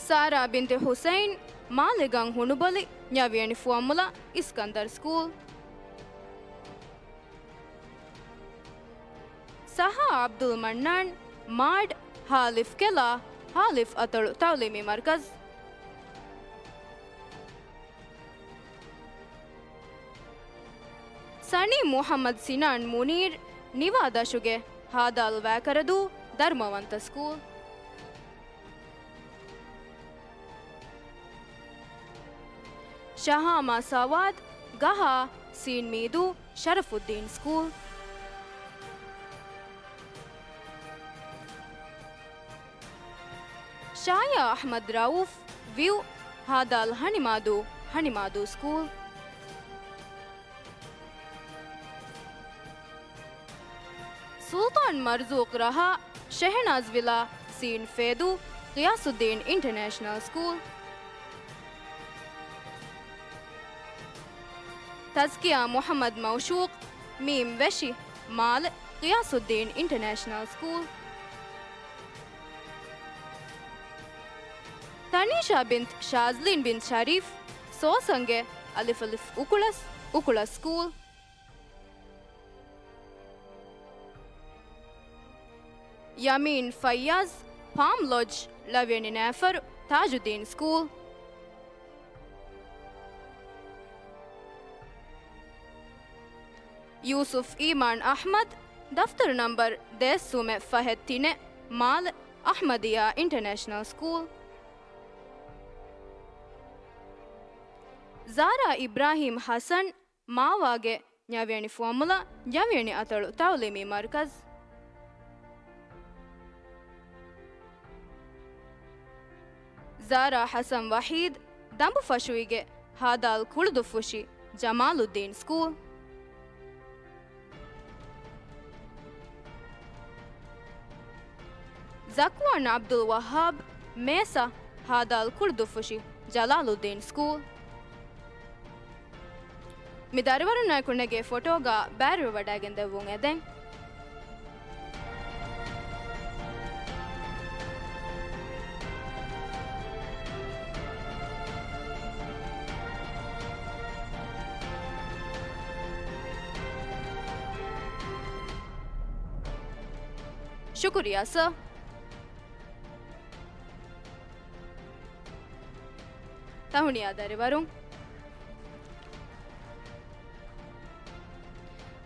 ސާރާ ބިންތު ޙުސައިން، މާލެގަން ހުނުބޮލި، ނަވިޔަނި ފުވައްމުލައް، އިސްކަންދަރް ސްކޫލް. ސަހާ ޢަބްދުލް މަންނާން، މާޑް، ހާލިފް ކެލާ، ހާލިފް އަތޮޅު ތައުލީމީ މަރުކަޒް. ސަނީ މުޙައްމަދު ސިނާން މުނީރު ނިވާ ދަށުގެ ހާދާލު ވައިކަރަދޫ ދަރުމަވަންތަ ސްކޫލް. ޝަހާމާ ސަވާދު ގަހާ ސީން މީދޫ ޝަރަފުއްދީން ސްކޫލް. ޝާޔާ އަޙްމަދު ރައޫފް ވިއު ހާދާލު ހަނިމާދޫ ހަނިމާދޫ ސްކޫލް. ސުލްޠާން މަރްޒޫޤް ރަހާ ޝެހެނާޒް ވިލާ ސީން ފޭދޫ ޣިޔާސުއްދީން އިންޓަރނޭޝަނަލް ސްކޫލް. ތަޒްކިޔާ މުޙައްމަދު މައުޝޫޤް މީމް ވެށި މާލެ ޣިޔާސުއްދީން އިންޓަރނޭޝަނަލް ސްކޫލް. ތަނީޝާ ބިންތު ޝާޒްލީން ބިން ޝަރީފް ސޯސަންގެ އަލިފު އަލިފު އުކުޅަސް އުކުޅަސް ސްކޫލް. ޔަމީން ފައްޔާޒް ޕާމް ލޮޖް ޅަވިޔަނި ނައިފަރު ތާޖުއްދީން ސްކޫލް. ޔޫސުފް އީމާން އަޙްމަދު ދަފްތަރު ނަންބަރު ދޭއްސުމެއް ފަހެއް ތިނެއް މާލެ އަޙްމަދިއްޔާ އިންޓަރނޭޝަނަލް ސްކޫލް. ޒާރާ އިބްރާހީމް ޙަސަން މާވާގެ ނަވިޔަނި ފުވައްމުލައް ނަވިޔަނި އަތޮޅު ތައުލީމީ މަރުކަޒް. ޒާރާ ޙަސަން ވަޙީދު ދަނބުފަށުއިގެ ހާދާލު ކުޅުދުއްފުށި ޖަމާލުއްދީން ސްކޫލް. ޒަކުވާން ޢަބްދުލް ވައްހާބް މޭސަ ހާދާލު ކުޅުދުއްފުށި ޖަލާލުއްދީން ސްކޫލް. މި ދަރިވަރުންނާއެކު ނެގޭ ފޮޓޯގަ ބައިވެވަޑައިގެންދެއްވުން އެދެން. ޝުކުރިއްޔާ ސަރ. ތަހުނިޔާ ދަރިވަރުން.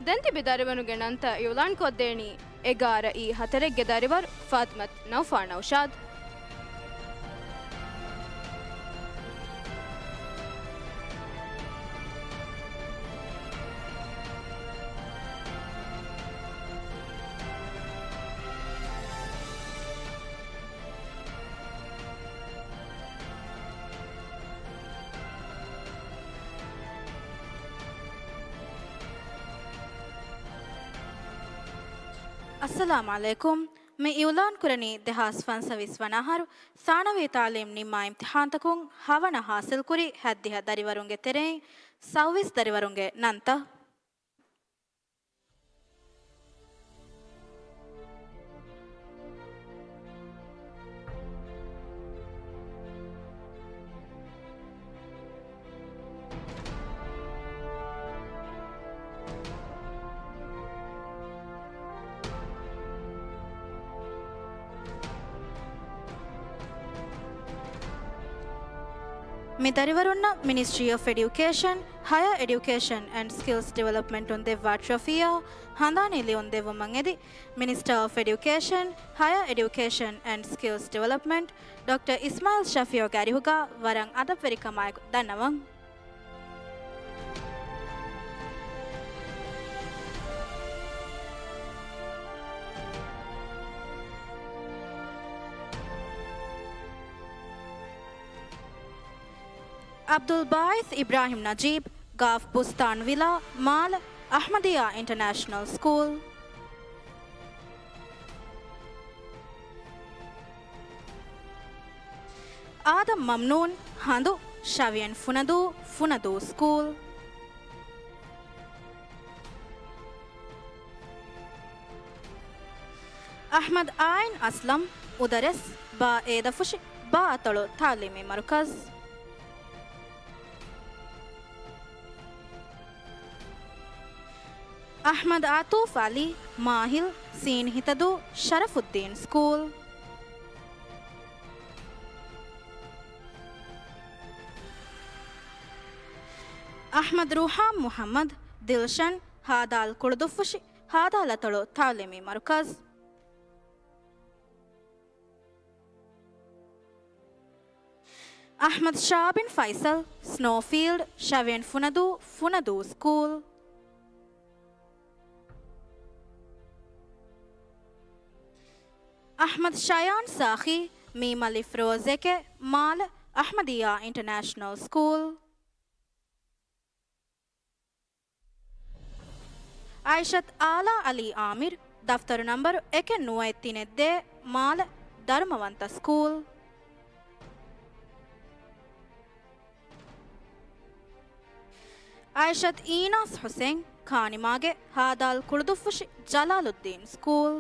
ދެން ތިބި ދަރިވަރުންގެ ނަންތައް އިޢުލާންކޮށްދޭނީ އެގާރަ އީ ހަތަރެއްގެ ދަރިވަރު ފާތިމަތު ނައުފާ ނައުޝާދު. އައްސަލާމު ޢަލައިކުމް. މި އިޢުލާންކުރަނީ ދެހާސް ފަންސަވީސް ވަނަ އަހަރު ސާނަވީ ތާލީމް ނިންމާ އިމްތިޙާންތަކުން ހަވަނަ ޙާޞިލްކުރި ހައްދިހަ ދަރިވަރުންގެ ތެރެއިން ސައުވީސް ދަރިވަރުންގެ ނަންތައް. މި ދަރިވަރުންނަށް މިނިސްޓްރީ އޮފް އެޑިއުކޭޝަން، ހަޔަރ އެޑިއުކޭޝަން އެންޑް ސްކިލްސް ޑިވެލޮޕްމަންޓުން ދެއްވާ ޓްރޮފީއާ ހަނދާނީ ލިޔުން ދެއްވުމަށް އެދި، މިނިސްޓަރ އޮފް އެޑިއުކޭޝަން، ހަޔަރ އެޑިއުކޭޝަން އެންޑް ސްކިލްސް ޑިވެލޮޕްމަންޓް، ޑޮކްޓަރ އިސްމާޢީލް ޝަފީޢުގެ އަރިހުގަ ވަރަށް އަދަބުވެރިކަމާއެކު ދަންނަވަން. ޢަބްދުލް ބާއިސް އިބްރާހިމް ނަޖީބް، ގާފް ބުސްތާން ވިލާ، މާލެ، އަޙްމަދިއްޔާ އިންޓަރނޭޝަނަލް ސްކޫލް. އާދަމް މަމްނޫން، ހަނދު، ޝަވިޔަން ފުނަދޫ، ފުނަދޫ ސްކޫލް. އަޙްމަދު އާއިން އަސްލަމް، އުދަރެސް، ބާ އޭދަފުށި، ބާ އަތޮޅު ތާލީމީ މަރުކަޒް. އަޙްމަދު އާތޫފް ޢަލީ، މާހިލް، ސީން ހިތަދޫ، ޝަރަފުއްދީން ސްކޫލް. އަޙްމަދު ރޫޙާން މުޙައްމަދު، ދިލްޝަން، ހާދާލް ކުޅުދުއްފުށި، ހާދާލް އަތޮޅު ތަޢުލީމީ މަރުކަޒު. އަޙްމަދު ޝާބިން ފައިސަލް، ސްނޯފީލްޑް، ޝަވިޔަނި ފުނަދޫ، ފުނަދޫ ސްކޫލް. އަޙްމަދު ޝަޔާން ސާޚީ، މީމް އަލިފް ރޯ ޒެކެ، މާލެ، އަޙްމަދިއްޔާ އިންޓަރނޭޝަނަލް ސްކޫލް. އައިޝަތު އާލާ އަލީ އާމިރު، ދަފްތަރު ނަންބަރު އެކެއް ނުވައެއް ތިނެއް ދޭއް، މާލެ، ދަރުމަވަންތަ ސްކޫލް. އައިޝަތު އީނާސް ޙުސެން، ކާނިމާގެ، ހާދާލް ކުޅުދުއްފުށި، ޖަލާލުއްދީން ސްކޫލް.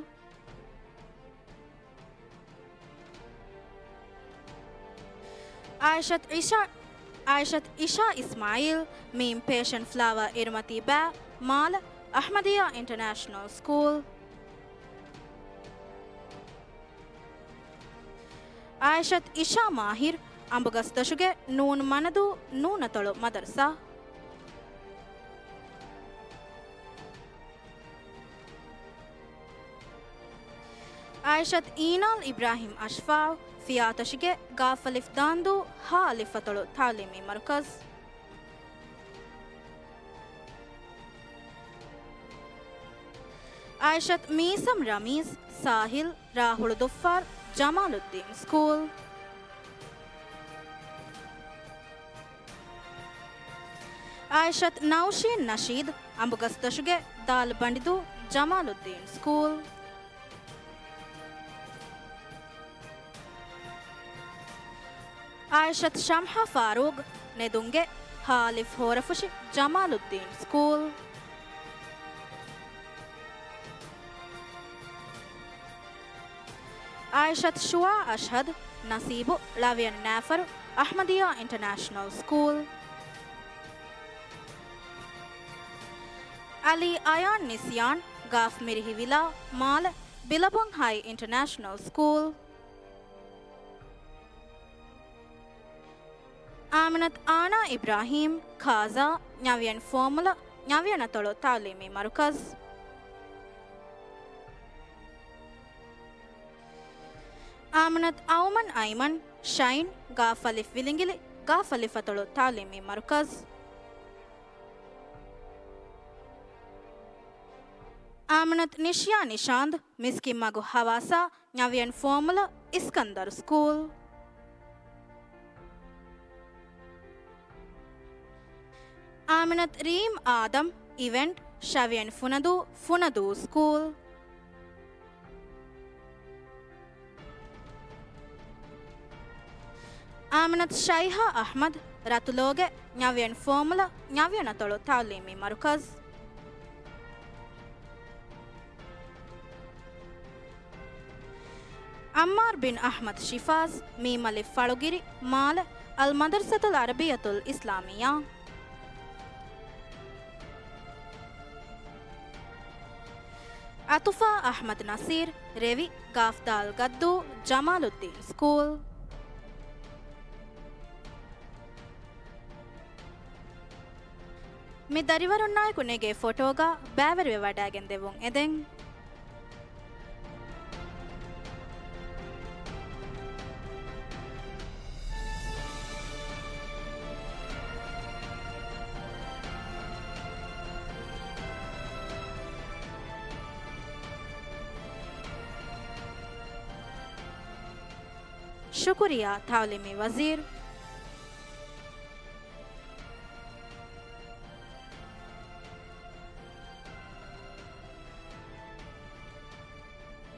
އާއިޝަތު އިޝާ، އާއިޝަތު އިޝާ އިސްމާއީލް، މީމް ޕޭޝަން ފްލާވާ އިރުމަތީ ބައި، މާލެ، އަޙްމަދިއްޔާ އިންޓަރނޭޝަނަލް ސްކޫލް. އާއިޝަތު އިޝާ މާހިރު، އަނބުގަސްދޮށުގެ ނޫން މަނަދޫ ނޫނަތޮޅު މަދަރުސާ. އާއިޝަތު އީނާލް އިބްރާހިމް އަޝްފާއު، ފިޔާތޮށިގެ ގާފަލިފް ދާންދޫ ހާ އަލިފް އަތޮޅު ތަޢުލީމީ މަރުކަޒު. އާއިޝަތު މީސަމް ރަމީޒް، ސާހިލް، ރާހުޅު ދުއްފާރު، ޖަމާލުއްދީން ސްކޫލް. އާއިޝަތު ނައުޝީން ނަޝީދު، އަނބުގަސްދޮށުގެ ދާލު ބަނޑިދޫ، ޖަމާލުއްދީން ސްކޫލް. އާއިޝަތު ޝަމްހާ ފާރޫގް، ނެދުންގެ ހާ އަލިފް ހޯރަފުށި، ޖަމާލުއްދީން ސްކޫލް. އާއިޝަތު ޝުވާ އަޝްހަދު، ނަސީބު، ޅަވިޔަނި ނައިފަރު، އަޙްމަދިއްޔާ އިންޓަރނޭޝަނަލް ސްކޫލް. އަލީ އަޔާން ނިސްޔާން، ގާފް މިރިހި ވިލާ، މާލެ، ބިލަބޮން ހައި އިންޓަރނޭޝަނަލް ސްކޫލް. އާމިނަތު އާނާ އިބްރާހީމް، ކާޒާ، ނަވިޔަނި ފޯމުލަ، ނަވިޔަނި އަތޮޅު ތަޢުލީމީ މަރުކަޒު. އާމިނަތު އައުމަން އައިމަން، ޝައިން، ގާފަލިފް ވިލިނގިލި، ގާފަލިފް އަތޮޅު ތަޢުލީމީ މަރުކަޒު. އާމިނަތު ނިޝިޔާ ނިޝާންދު، މިސްކިތްމަގު ހަވާސާ، ނަވިޔަނި ފޯމުލަ، އިސްކަންދަރު ސްކޫލް. އާމިނަތު ރީމް އާދަމް، އިވެންޓް، ޝަވިޔަނި ފުނަދޫ، ފުނަދޫ ސްކޫލް. އާމިނަތު ޝައިހާ އަޙްމަދު، ރަތުލޯގެ، ނަވިޔަނި ފޯމުލަ، ނަވިޔަނި އަތޮޅު ތަޢުލީމީ މަރުކަޒު. ޢައްމާރު ބިން އަޙްމަދު ޝިފާޒް، މީމް އަލިފް ފަޅުގިރި، މާލެ، އަލް މަދަރުސަތުލް ޢަރަބިއްޔަތުލް އިސްލާމިއްޔާ. އަތުފާ އަޙްމަދު ނަސީރު، ރެވި، ގާފްދާލް ގައްދޫ، ޖަމާލުއްދީން ސްކޫލް. މި ދަރިވަރުންނާއެކު ނެގޭ ފޮޓޯގަ ބައިވެރިވެވަޑައިގެން ދެއްވުން އެދެން. ޝުކުރިއްޔާ ތަޢުލީމީ ވަޒީރު.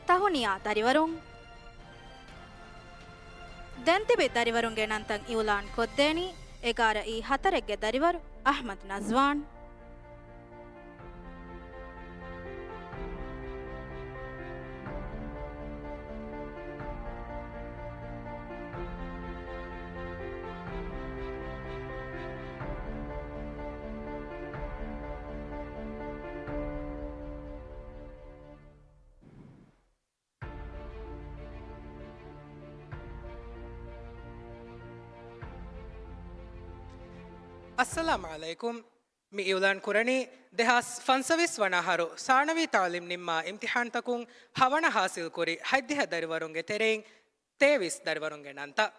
ތަހުނިޔާ ދަރިވަރުން. ދެންތިބި ދަރިވަރުންގެ ނަންތައް އިއުލާން ކޮށްދޭނީ އެގާރަ އީ ހަތަރެއްގެ ދަރިވަރު އަޙްމަދު ނަޒްވާން. އައްސަލާމު ޢަލައިކުމް. މި އިޢުލާން ކުރަނީ ދެހާސް ފަންސަވީސް ވަނަ އަހަރު ސާނަވީ ތަޢުލީމް ނިންމާ އިމްތިޙާންތަކުން ހަވަނަ ޙާޞިލްކުރި ހަތްދިހަ ދަރިވަރުންގެ ތެރެއިން ތޭވީސް ދަރިވަރުންގެ ނަންތައް.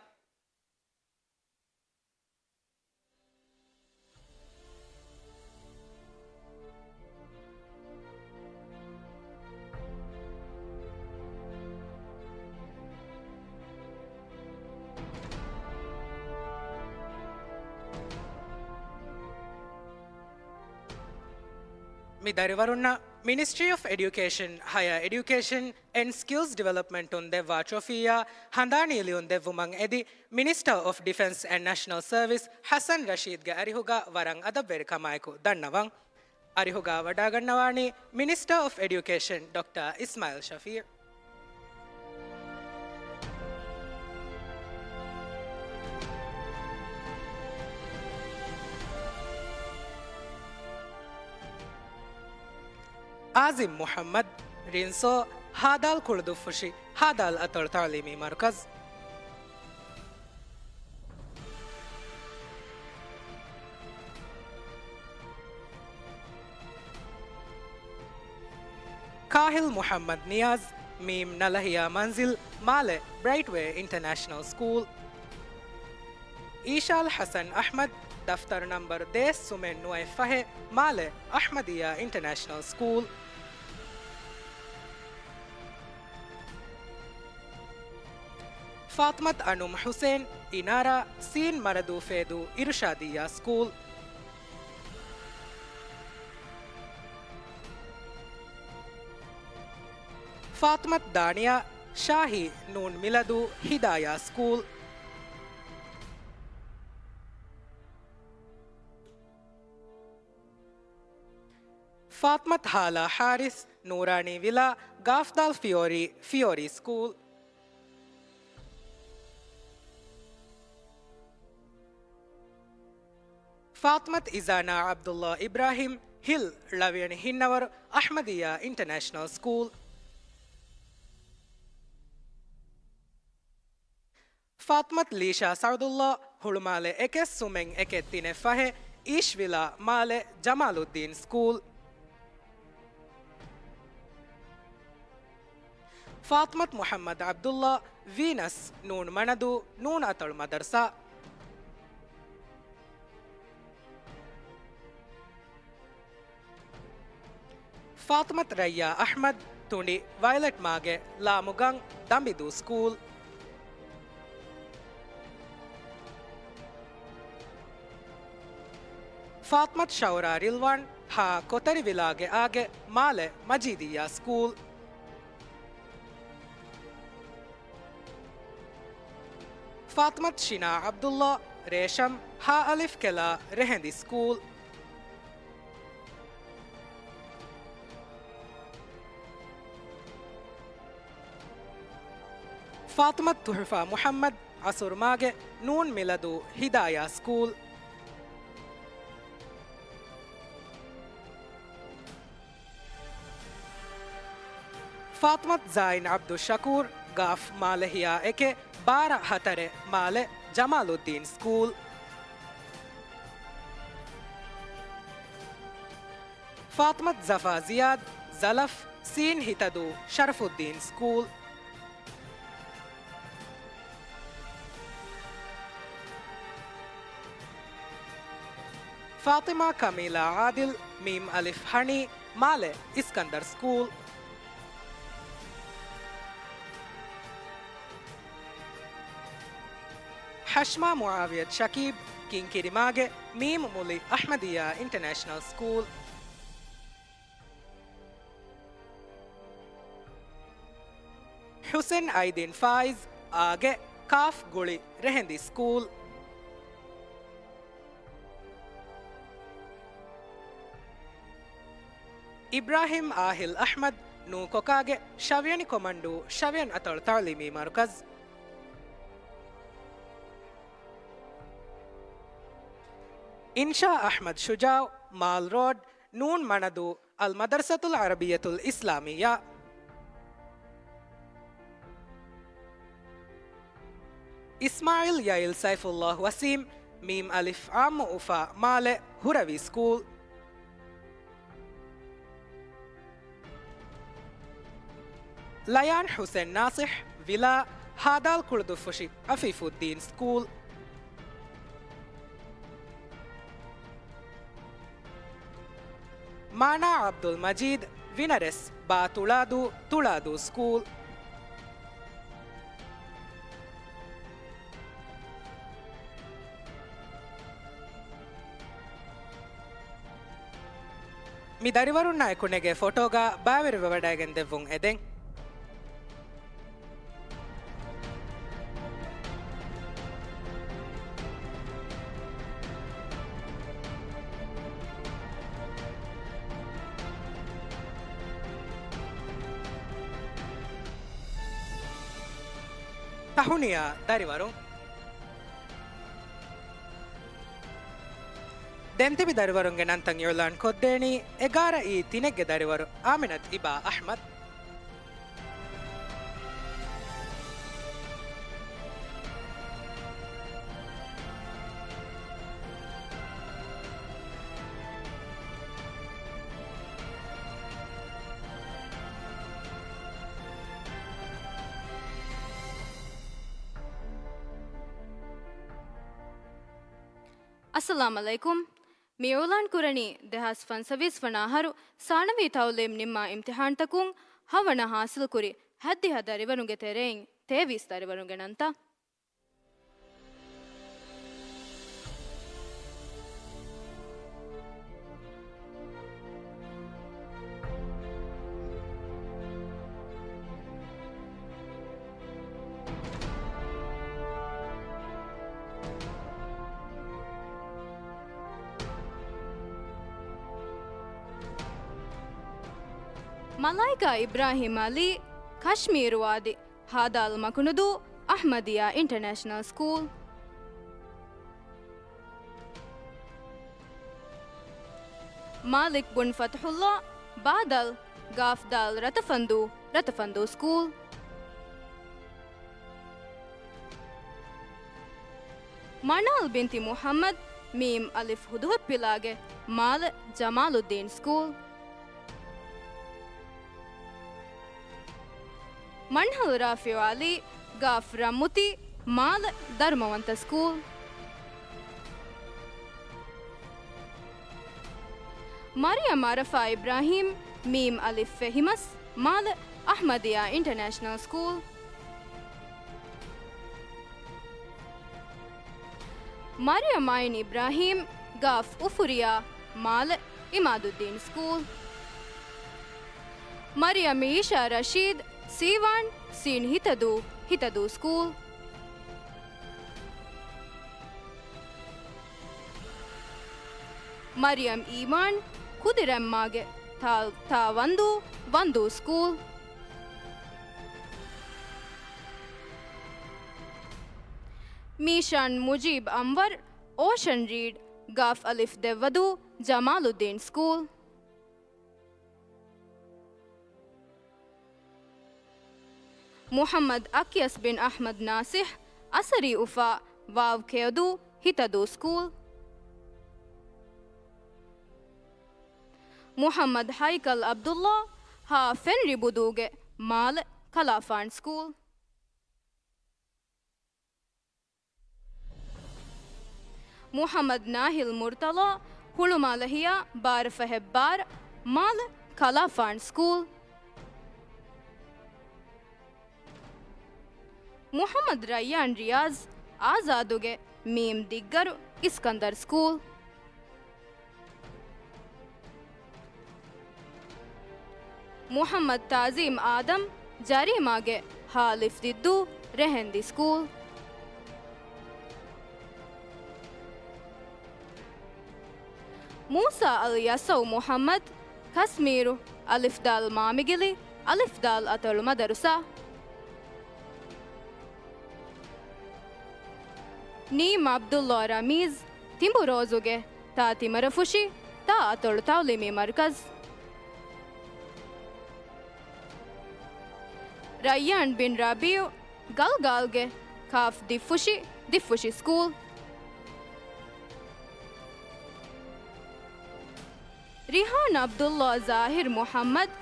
މި ދަރިވަރުންނަށް މިނިސްޓްރީ އޮފް އެޑިއުކޭޝަން، ހަޔަރ އެޑިއުކޭޝަން އެންޑް ސްކިލްސް ޑިވެލޮޕްމަންޓުން ދެއްވާ ޓްރޮފީއާ ހަނދާނީ ލިޔުން ދެއްވުމަށް އެދި، މިނިސްޓަރ އޮފް ޑިފެންސް އެންޑް ނޭޝަނަލް ސަރވިސް ޙަސަން ރަޝީދްގެ އަރިހުގަ ވަރަށް އަދަބުވެރިކަމާއެކު ދަންނަވަން. އަރިހުގަ ވަޑައިގަންނަވާނީ މިނިސްޓަރ އޮފް އެޑިއުކޭޝަން ޑޮކްޓަރ އިސްމާޢީލް ޝަފީޢު. އާޒިމް މުޙައްމަދު، ރިންސޯ، ހާދާލް ކުޅުދުއްފުށި، ހާދާލް އަތޮޅު ތަޢުލީމީ މަރުކަޒު. ކާހިލް މުޙައްމަދު ނިޔާޒް، މީމް ނަލަހިޔާ މަންޒިލް، މާލެ ބްރައިޓްވޭ އިންޓަރނޭޝަނަލް ސްކޫލް. އީޝާލް ޙަސަން އަޙްމަދު، ދަފްތަރު ނަންބަރު ދޭއް ސުމެއް ނުވައެއް ފަހެއް، މާލެ އަޙްމަދިއްޔާ އިންޓަރނޭޝަނަލް ސްކޫލް. ފާޠިމަތު އަނުމް ޙުސެއިން، އިނާރާ، ސީން މަރަދޫ ފޭދޫ އިރުޝާދިއްޔާ ސްކޫލް. ފާޠިމަތު ދާނިޔާ، ޝާހީ، ނޫން މިލަދޫ ހިދާޔާ ސްކޫލް. ފާޠިމަތު ހާލާ ޙާރިސް، ނޫރާނީ ވިލާ، ގާފްދާލް ފިޔޯރީ، ފިޔޯރީ ސްކޫލް. ފާޠިމަތު އިޒާނާ ޢަބްދުﷲ އިބްރާހީމް، ހިލް، ޅަވިޔަނި ހިންނަވަރު، އަޙްމަދިއްޔާ އިންޓަރނޭޝަނަލް ސްކޫލް. ފާޠިމަތު ލީޝާ ސަޢުދުﷲ، ހުޅުމާލެ އެކެއް ސުމެން އެކެއް ތިނެއް ފަހެއް، އީޝްވިލާ، މާލެ ޖަމާލުއްދީން ސްކޫލް. ފާޠިމަތު މުޙައްމަދު ޢަބްދުﷲ، ވީނަސް، ނޫން މަނަދޫ، ނޫން އަތޮޅު މަދަރުސާ. ފާޠިމަތު ރައްޔާ އަޙްމަދު، ތުނޑި ވަޔޮލެޓް މާގެ ލާމުގަން ދަނބިދޫ ސްކޫލް. ފާޠިމަތު ޝައުރާ ރިލްވާން، ހަ ކޮތަރިވިލާގެ އާގެ މާލެ މަޖީދިއްޔާ ސްކޫލް. ފާޠިމަތު ޝިނާ ޢަބްދުﷲ، ރޭޝަމް، ހަ އަލިފް ކެލާ ރެހެނދި ސްކޫލް. ފާޠިމަތު ތުޙުފާ މުޙައްމަދު، އަސުރުމާގެ ނޫން މިލަދޫ ހިދާޔާ ސްކޫލް. ފާޠިމަތު ޒާއިން ޢަބްދުއްޝަކޫރު، ގާފް މާލެ ހިޔާ އެކެއް، ބާރަ ހަތަރެއް، މާލެ ޖަމާލުއްދީން ސްކޫލް. ފާޠިމަތު ޒަފާ ޒިޔާދު، ޒަލަފް، ސީން ހިތަދޫ ޝަރަފުއްދީން ސްކޫލް. ފާޠިމާ ކަމީލާ ޢާދިލް، މީމް އަލިފް ހަނީ، މާލެ އިސްކަންދަރް ސްކޫލް. ޙަޝްމާ މުޢާވިޔަތު ޝަކީބް، ކިންކިރިމާގެ މީމް މުލި އަޙްމަދިއްޔާ އިންޓަރނޭޝަނަލް ސްކޫލް. ޙުސެން އައިދިން ފާއިޒް، އާގެ ކާފް ގުޅި ރެހެނދި ސްކޫލް. އިބްރާހިމް އާހިލް އަޙްމަދު، ނޫކޮކާގެ ޝަވިޔަނި ކޮމަންޑޫ ޝަވިޔަން އަތޮޅު ތަޢުލީމީ މަރުކަޒު. އިންޝާ އަޙްމަދު ޝުޖާއު، މާލް ރޯޑް، ނޫން މަނަދޫ، އަލް މަދަރްސަތުލް ޢަރަބިއްޔަތުލް އިސްލާމިއްޔާ. އިސްމާޢީލް ޔައިލް ސައިފުﷲ ވަސީމް، މީމް އަލިފް އާއްމު އުފާ މާލެ ހުރަވީ ސްކޫލް. ލަޔާން ޙުސެން ނާޞިޙް ވިލާ ހާދާލް ކުޅުދުއްފުށި އަފީފުއްދީން ސްކޫލް. މާނާ ޢަބްދުލް މަޖީދް ވިނަރެސް ބާ ތުޅާދޫ ތުޅާދޫ ސްކޫލް. މި ދަރިވަރުންނާއެކު ނެގޭ ފޮޓޯގަ ބައިވެރިވެވަޑައިގެން ދެއްވުން އެދެން. ތަހުނިޔާ ދަރިވަރުން. ދެންތިބި ދަރިވަރުންގެ ނަންތައް އިޢުލާން ކޮށްދޭނީ އެގާރައީ ތިނެއްގެ ދަރިވަރު އާމިނަތް އިބާ އަޙްމަދު. އައްސަލާމް ޢަލައިކުމް. މި އިޢުލާން ކުރަނީ ދެހާސް ފަންސަވީސް ވަނަ އަހަރު ސާނަވީ ތަޢުލީމް ނިންމާ އިމްތިޙާންތަކުން ހަވަނަ ޙާޞިލްކުރި ހައްދިހަ ދަރިވަރުންގެ ތެރެއިން ތޭވީސް ދަރިވަރުންގެ ނަންތައް. މަލާއިކާ އިބްރާހީމް ޢަލީ، ކަޝްމީރު ވާދި، ހާދާލް މަކުނުދޫ އަޙްމަދިއްޔާ އިންޓަރނޭޝަނަލް ސްކޫލް. މާލިކް ބުން ފަތުޙުﷲ، ބާދަލް، ގާފްދާލް ރަތަފަންދޫ، ރަތަފަންދޫ ސްކޫލް. މަނާލް ބިންތި މުޙައްމަދު، މީމް އަލިފް ހުދުހުއްޕިލާގެ، މާލެ ޖަމާލުއްދީން ސްކޫލް. މަންހަލް ރާފިޢު ޢަލީ، ގާފް ރައްމުތީ، މާލެ ދަރުމަވަންތަ ސްކޫލް. މަރިޔަމް ޢަރަފާ އިބްރާހީމް، މީމް އަލިފް ފެހިމަސް، މާލެ އަޙްމަދިއްޔާ އިންޓަރނޭޝަނަލް ސްކޫލް. މަރިޔަމް ޢައިން އިބްރާހީމް، ގާފް އުފުރިޔާ، މާލެ ޢިމާދުއްދީން ސްކޫލް. މަރިޔަމް އީޝާ ރަޝީދް، ސީވާން، ސީން ހިތަދޫ، ހިތަދޫ ސްކޫލް. މަރިޔަމް އީމާން، ކުދިރަތްމާގެ ތާ، ތާ ވަންދޫ، ވަންދޫ ސްކޫލް. މީޝާން މުޖީބް އަންވަރް، އޯޝަން ރީޑް، ގާފް އަލިފް ދެއްވަދޫ، ޖަމާލުއްދީން ސްކޫލް. މުޙައްމަދު އަކްޔަސް ބިން އަޙްމަދު ނާޞިޙް، އަސަރީ އުފާ، ވާވް ކެޔޮދޫ، ހިތަދޫ ސްކޫލް. މުޙައްމަދު ހައިކަލް ޢަބްދުﷲ، ހާ ފެންރި ބުދޫގެ، މާލެ ކަލާފާން ސްކޫލް. މުޙައްމަދު ނާހިލް މުރްތަޟާ، ހުޅުމާލެ ހިޔާ ބާރަ ފަހެއް ބާރަ، މާލެ ކަލާފާން ސްކޫލް. މުޙައްމަދު ރައްޔާން ރިޔާޒް، އާޒާދުގެ، މީމް ދިއްގަރު، އިސްކަންދަރު ސްކޫލް. މުޙައްމަދު ތާޒީމް އާދަމް، ޖަރީމާގެ، ހާ އަލިފް ދިއްދޫ، ރެހެންދި ސްކޫލް. މޫސާ އަލް ޔަސައު މުޙައްމަދު، ކަސްމީރު، އަލިފް ދާލް މާމިގިލި، އަލިފް ދާލް އަތޮޅު މަދަރުސާ. ނީމް ޢަބްދުﷲ ރަމީޒް، ތިނބުރޯޒުގެ، ތާ ތިމަރަފުށި، ތާ އަތޮޅު ތަޢުލީމީ މަރުކަޒު. ރައްޔާން ބިން ރަބީޢު، ގަލްގާލްގެ، ކާފް ދިއްފުށި، ދިއްފުށި ސްކޫލް. ރިހާން ޢަބްދުﷲ، ޒާހިރް މުޙައްމަދު،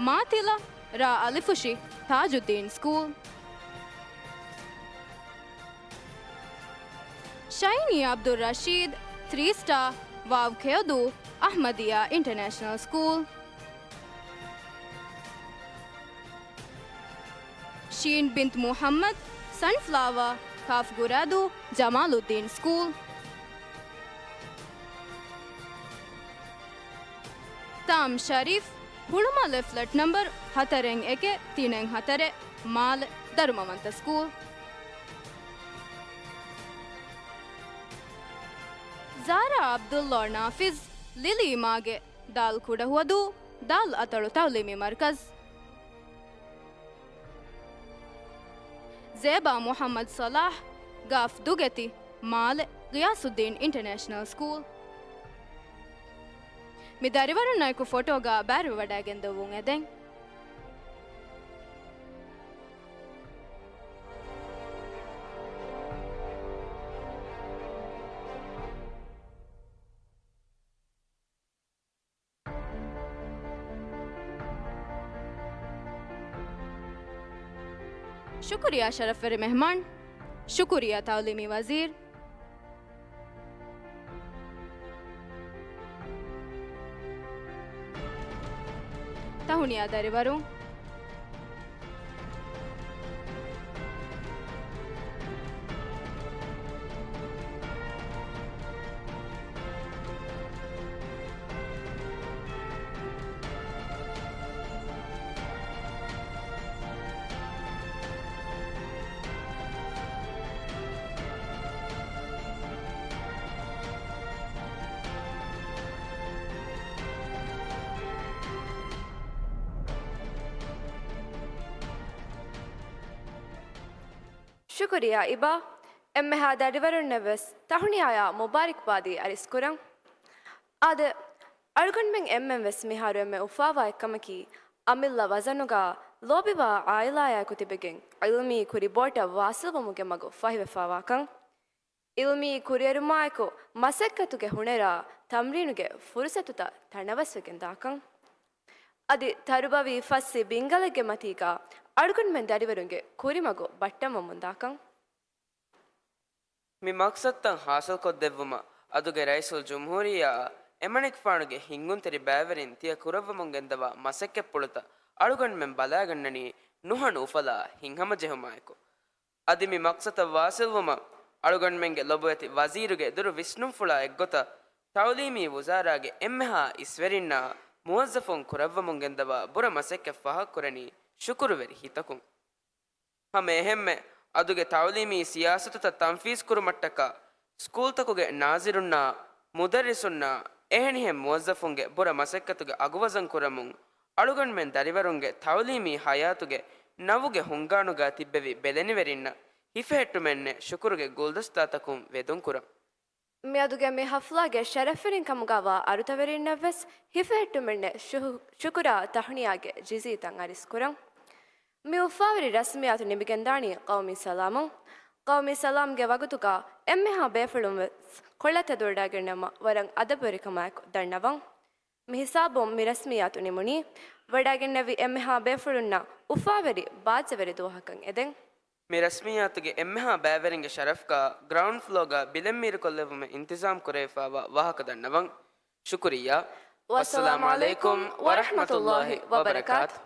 މާތިލަ، ރ އަލިފުށި، ތާޖުއްދީން ސްކޫލް. ޝައިނީ ޢަބްދުއްރަޝީދު، ތްރީ ސްޓާ، ވ ކެޔޮދޫ، އަޙްމަދިއްޔާ އިންޓަރނޭޝަނަލް ސްކޫލް. ޝީން ބިންތު މުޙައްމަދު، ސަންފްލާވާ، ކ ގުރާދޫ، ޖަމާލުއްދީން ސްކޫލް. ތާމް ޝަރީފް، ހުޅުމާލެ ފްލެޓް ނަމްބަރު ހަތަރެއް އެކެއް ތިނެއް ހަތަރެއް، މާލެ، ދަރުމަވަންތަ ސްކޫލް. ޒާރާ ޢަބްދުﷲ ނާފިޒް، ލިލީ މާގެ، ދ ކުޑަހުވަދޫ، ދ އަތޮޅު ތަޢުލީމީ މަރުކަޒު. ޒޭބާ މުޙައްމަދު ޞަލާޙް، ގ ދުގެތި، މާލެ، ޣިޔާސުއްދީން އިންޓަރނޭޝަނަލް ސްކޫލް. މި ދަރިވަރުންނާއެކު ފޮޓޯގަ ބައިވެވަޑައިގެންދެއްވުން އެދެން. ޝުކުރިއްޔާ ޝަރަފްވެރި މެހްމާން. ޝުކުރިއްޔާ ތަޢުލީމީ ވަޒީރު. ތަހުނިޔާ ދަރިވަރުން. ޝުކުރިއްޔާ އިބާ. އެންމެހާ ދަރިވަރުންނަށްވެސް ތަހުނިޔާޔާ މުބާރިކްބާދީ އަރިސްކުރަން. އާދެ، އަޅުގަނޑުމެން އެންމެންވެސް މިހާރު އެންމެ އުފާވާ އެއްކަމަކީ، އަމިއްލަ ވަޒަނުގަ ލޯބިވާ ޢާއިލާއާއެކު ތިބެގެން ޢިލްމީ ކުރިބޯޓަށް ވާސިލްވުމުގެ މަގު ފަހިވެފާވާކަން. ޢިލްމީ ކުރިއެރުމާއެކު މަސައްކަތުގެ ހުނަރާ ތަމްރީނުގެ ފުރުސަތުތައް ތަނަވަސްވެގެންދާކަން. އަދި ތަރުބަވީ ފައްސި ބިންގަލެއްގެ މަތީގަ އަޅުގަނޑުމެން ދަރިވަރުންގެ ކުރިމަގު ބައްޓަންވަމުންދާކަން. މި މަޤްޞަދުތައް ހާސިލްކޮށްދެއްވުމަށް އަދުގެ ރައީސުލްޖުމްހޫރިއްޔާއާ އެމަނިކުފާނުގެ ހިންގުންތެރި ބައިވެރިން ތިޔަ ކުރައްވަމުން ގެންދަވާ މަސައްކަތްޕުޅުތައް އަޅުގަނޑުމެން ބަލާގަންނަނީ ނުހަނު އުފަލާ ހިތްހަމަޖެހުމާއެކު. އަދި މި މަޤްޞަދަށް ވާސިލްވުމަށް އަޅުގަނޑުމެންގެ ލޮބުވެތި ވަޒީރުގެ ދުރު ވިސްނުންފުޅާ އެއްގޮތަށް ތަޢުލީމީ ވުޒާރާގެ އެންމެހާ އިސްވެރިންނާ މުވައްޒަފުން ކުރައްވަމުން ގެންދަވާ ބުރަ މަސައްކަތް ފާހަގަކުރަނީ ޝުކުރުވެރި ހިތަކުން. ހަމައެހެންމެ، އަދުގެ ތަޢުލީމީ ސިޔާސަތުތައް ތަންފީޒުކުރުމަށްޓަކާ، ސްކޫލްތަކުގެ ނާޒިރުންނާ، މުދައްރިސުންނާ، އެހެނިހެން މުވައްޒަފުންގެ ބުރަ މަސައްކަތުގެ އަގުވަޒަން ކުރަމުން، އަޅުގަނޑުމެން ދަރިވަރުންގެ ތަޢުލީމީ ހަޔާތުގެ ނަވުގެ ހުންގާނުގަ ތިއްބެވި ބެލެނިވެރިންނަށް ހިފެހެއްޓުމެއްނެއް ޝުކުރުގެ ގުލްދަސްތާތަކުން ވެދުންކުރަން. މިއަދުގެ މި ޙަފްލާގެ ޝަރަފްވެރިން ކަމުގައިވާ އަރުތަވެރިންނަށްވެސް ހިފެހެއްޓުމެއްނެއް ޝު-، ޝުކުރާ ތަހުނިޔާގެ ޖިޒީތައް އަރިސްކުރަން. މި އުފާވެރި ރަސްމިއްޔާތު ނިމިގެންދާނީ ޤައުމީ ސަލާމުން. ޤައުމީ ސަލާމްގެ ވަގުތުގަ އެންމެހާ ބޭފުޅުންވެސް ކޮޅަށް ތެދުވަޑައިގެންނަވުމަށް ވަރަށް އަދަބުވެރިކަމާއެކު ދަންނަވަން. މި ހިސާބުން މި ރަސްމިއްޔާތު ނިމުނީ. ވަޑައިގެންނެވި އެންމެހާ ބޭފުޅުންނަށް އުފާވެރި ބާއްޖަވެރި ދުވަހަކަށް އެދެން. މި ރަސްމިއްޔާތުގެ އެންމެހާ ބައިވެރިންގެ ޝަރަފްގަ ގްރައުންޑް ފްލޯގަ ބިލެއް މީރުކޮށްލެއްވުމަށް އިންތިޒާމް ކުރެވިފައިވާ ވާހަކަ ދަންނަވަން. ޝުކުރިއްޔާ. ވައްސަލާމު ޢަލައިކުމް ވަރަޙްމަތުﷲި ވަބަރަކާތުހު.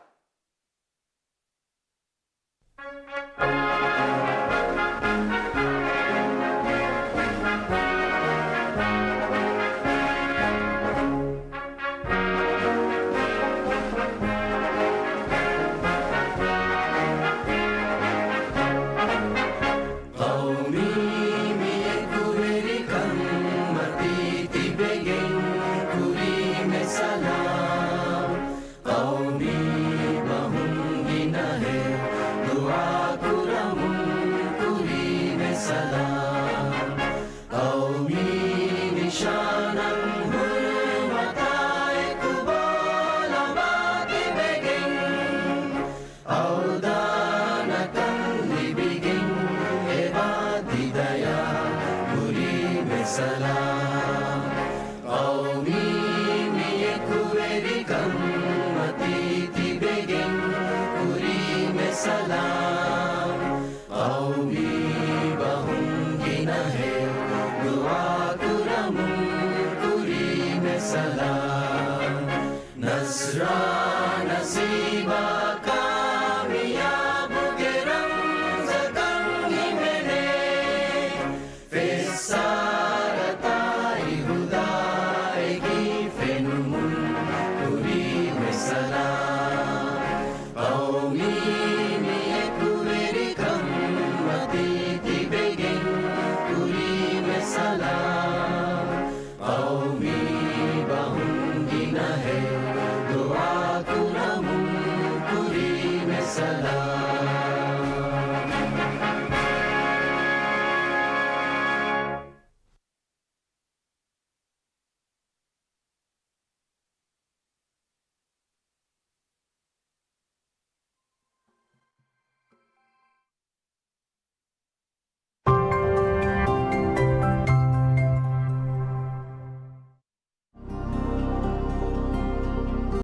ޤައުމީ މި އެކުވެރިކަންމަތީ ތިބެގެން ކުރީމެ ސަލާމް. ޤައުމީ ބަހުން ގިނަހެއް ދުޢާ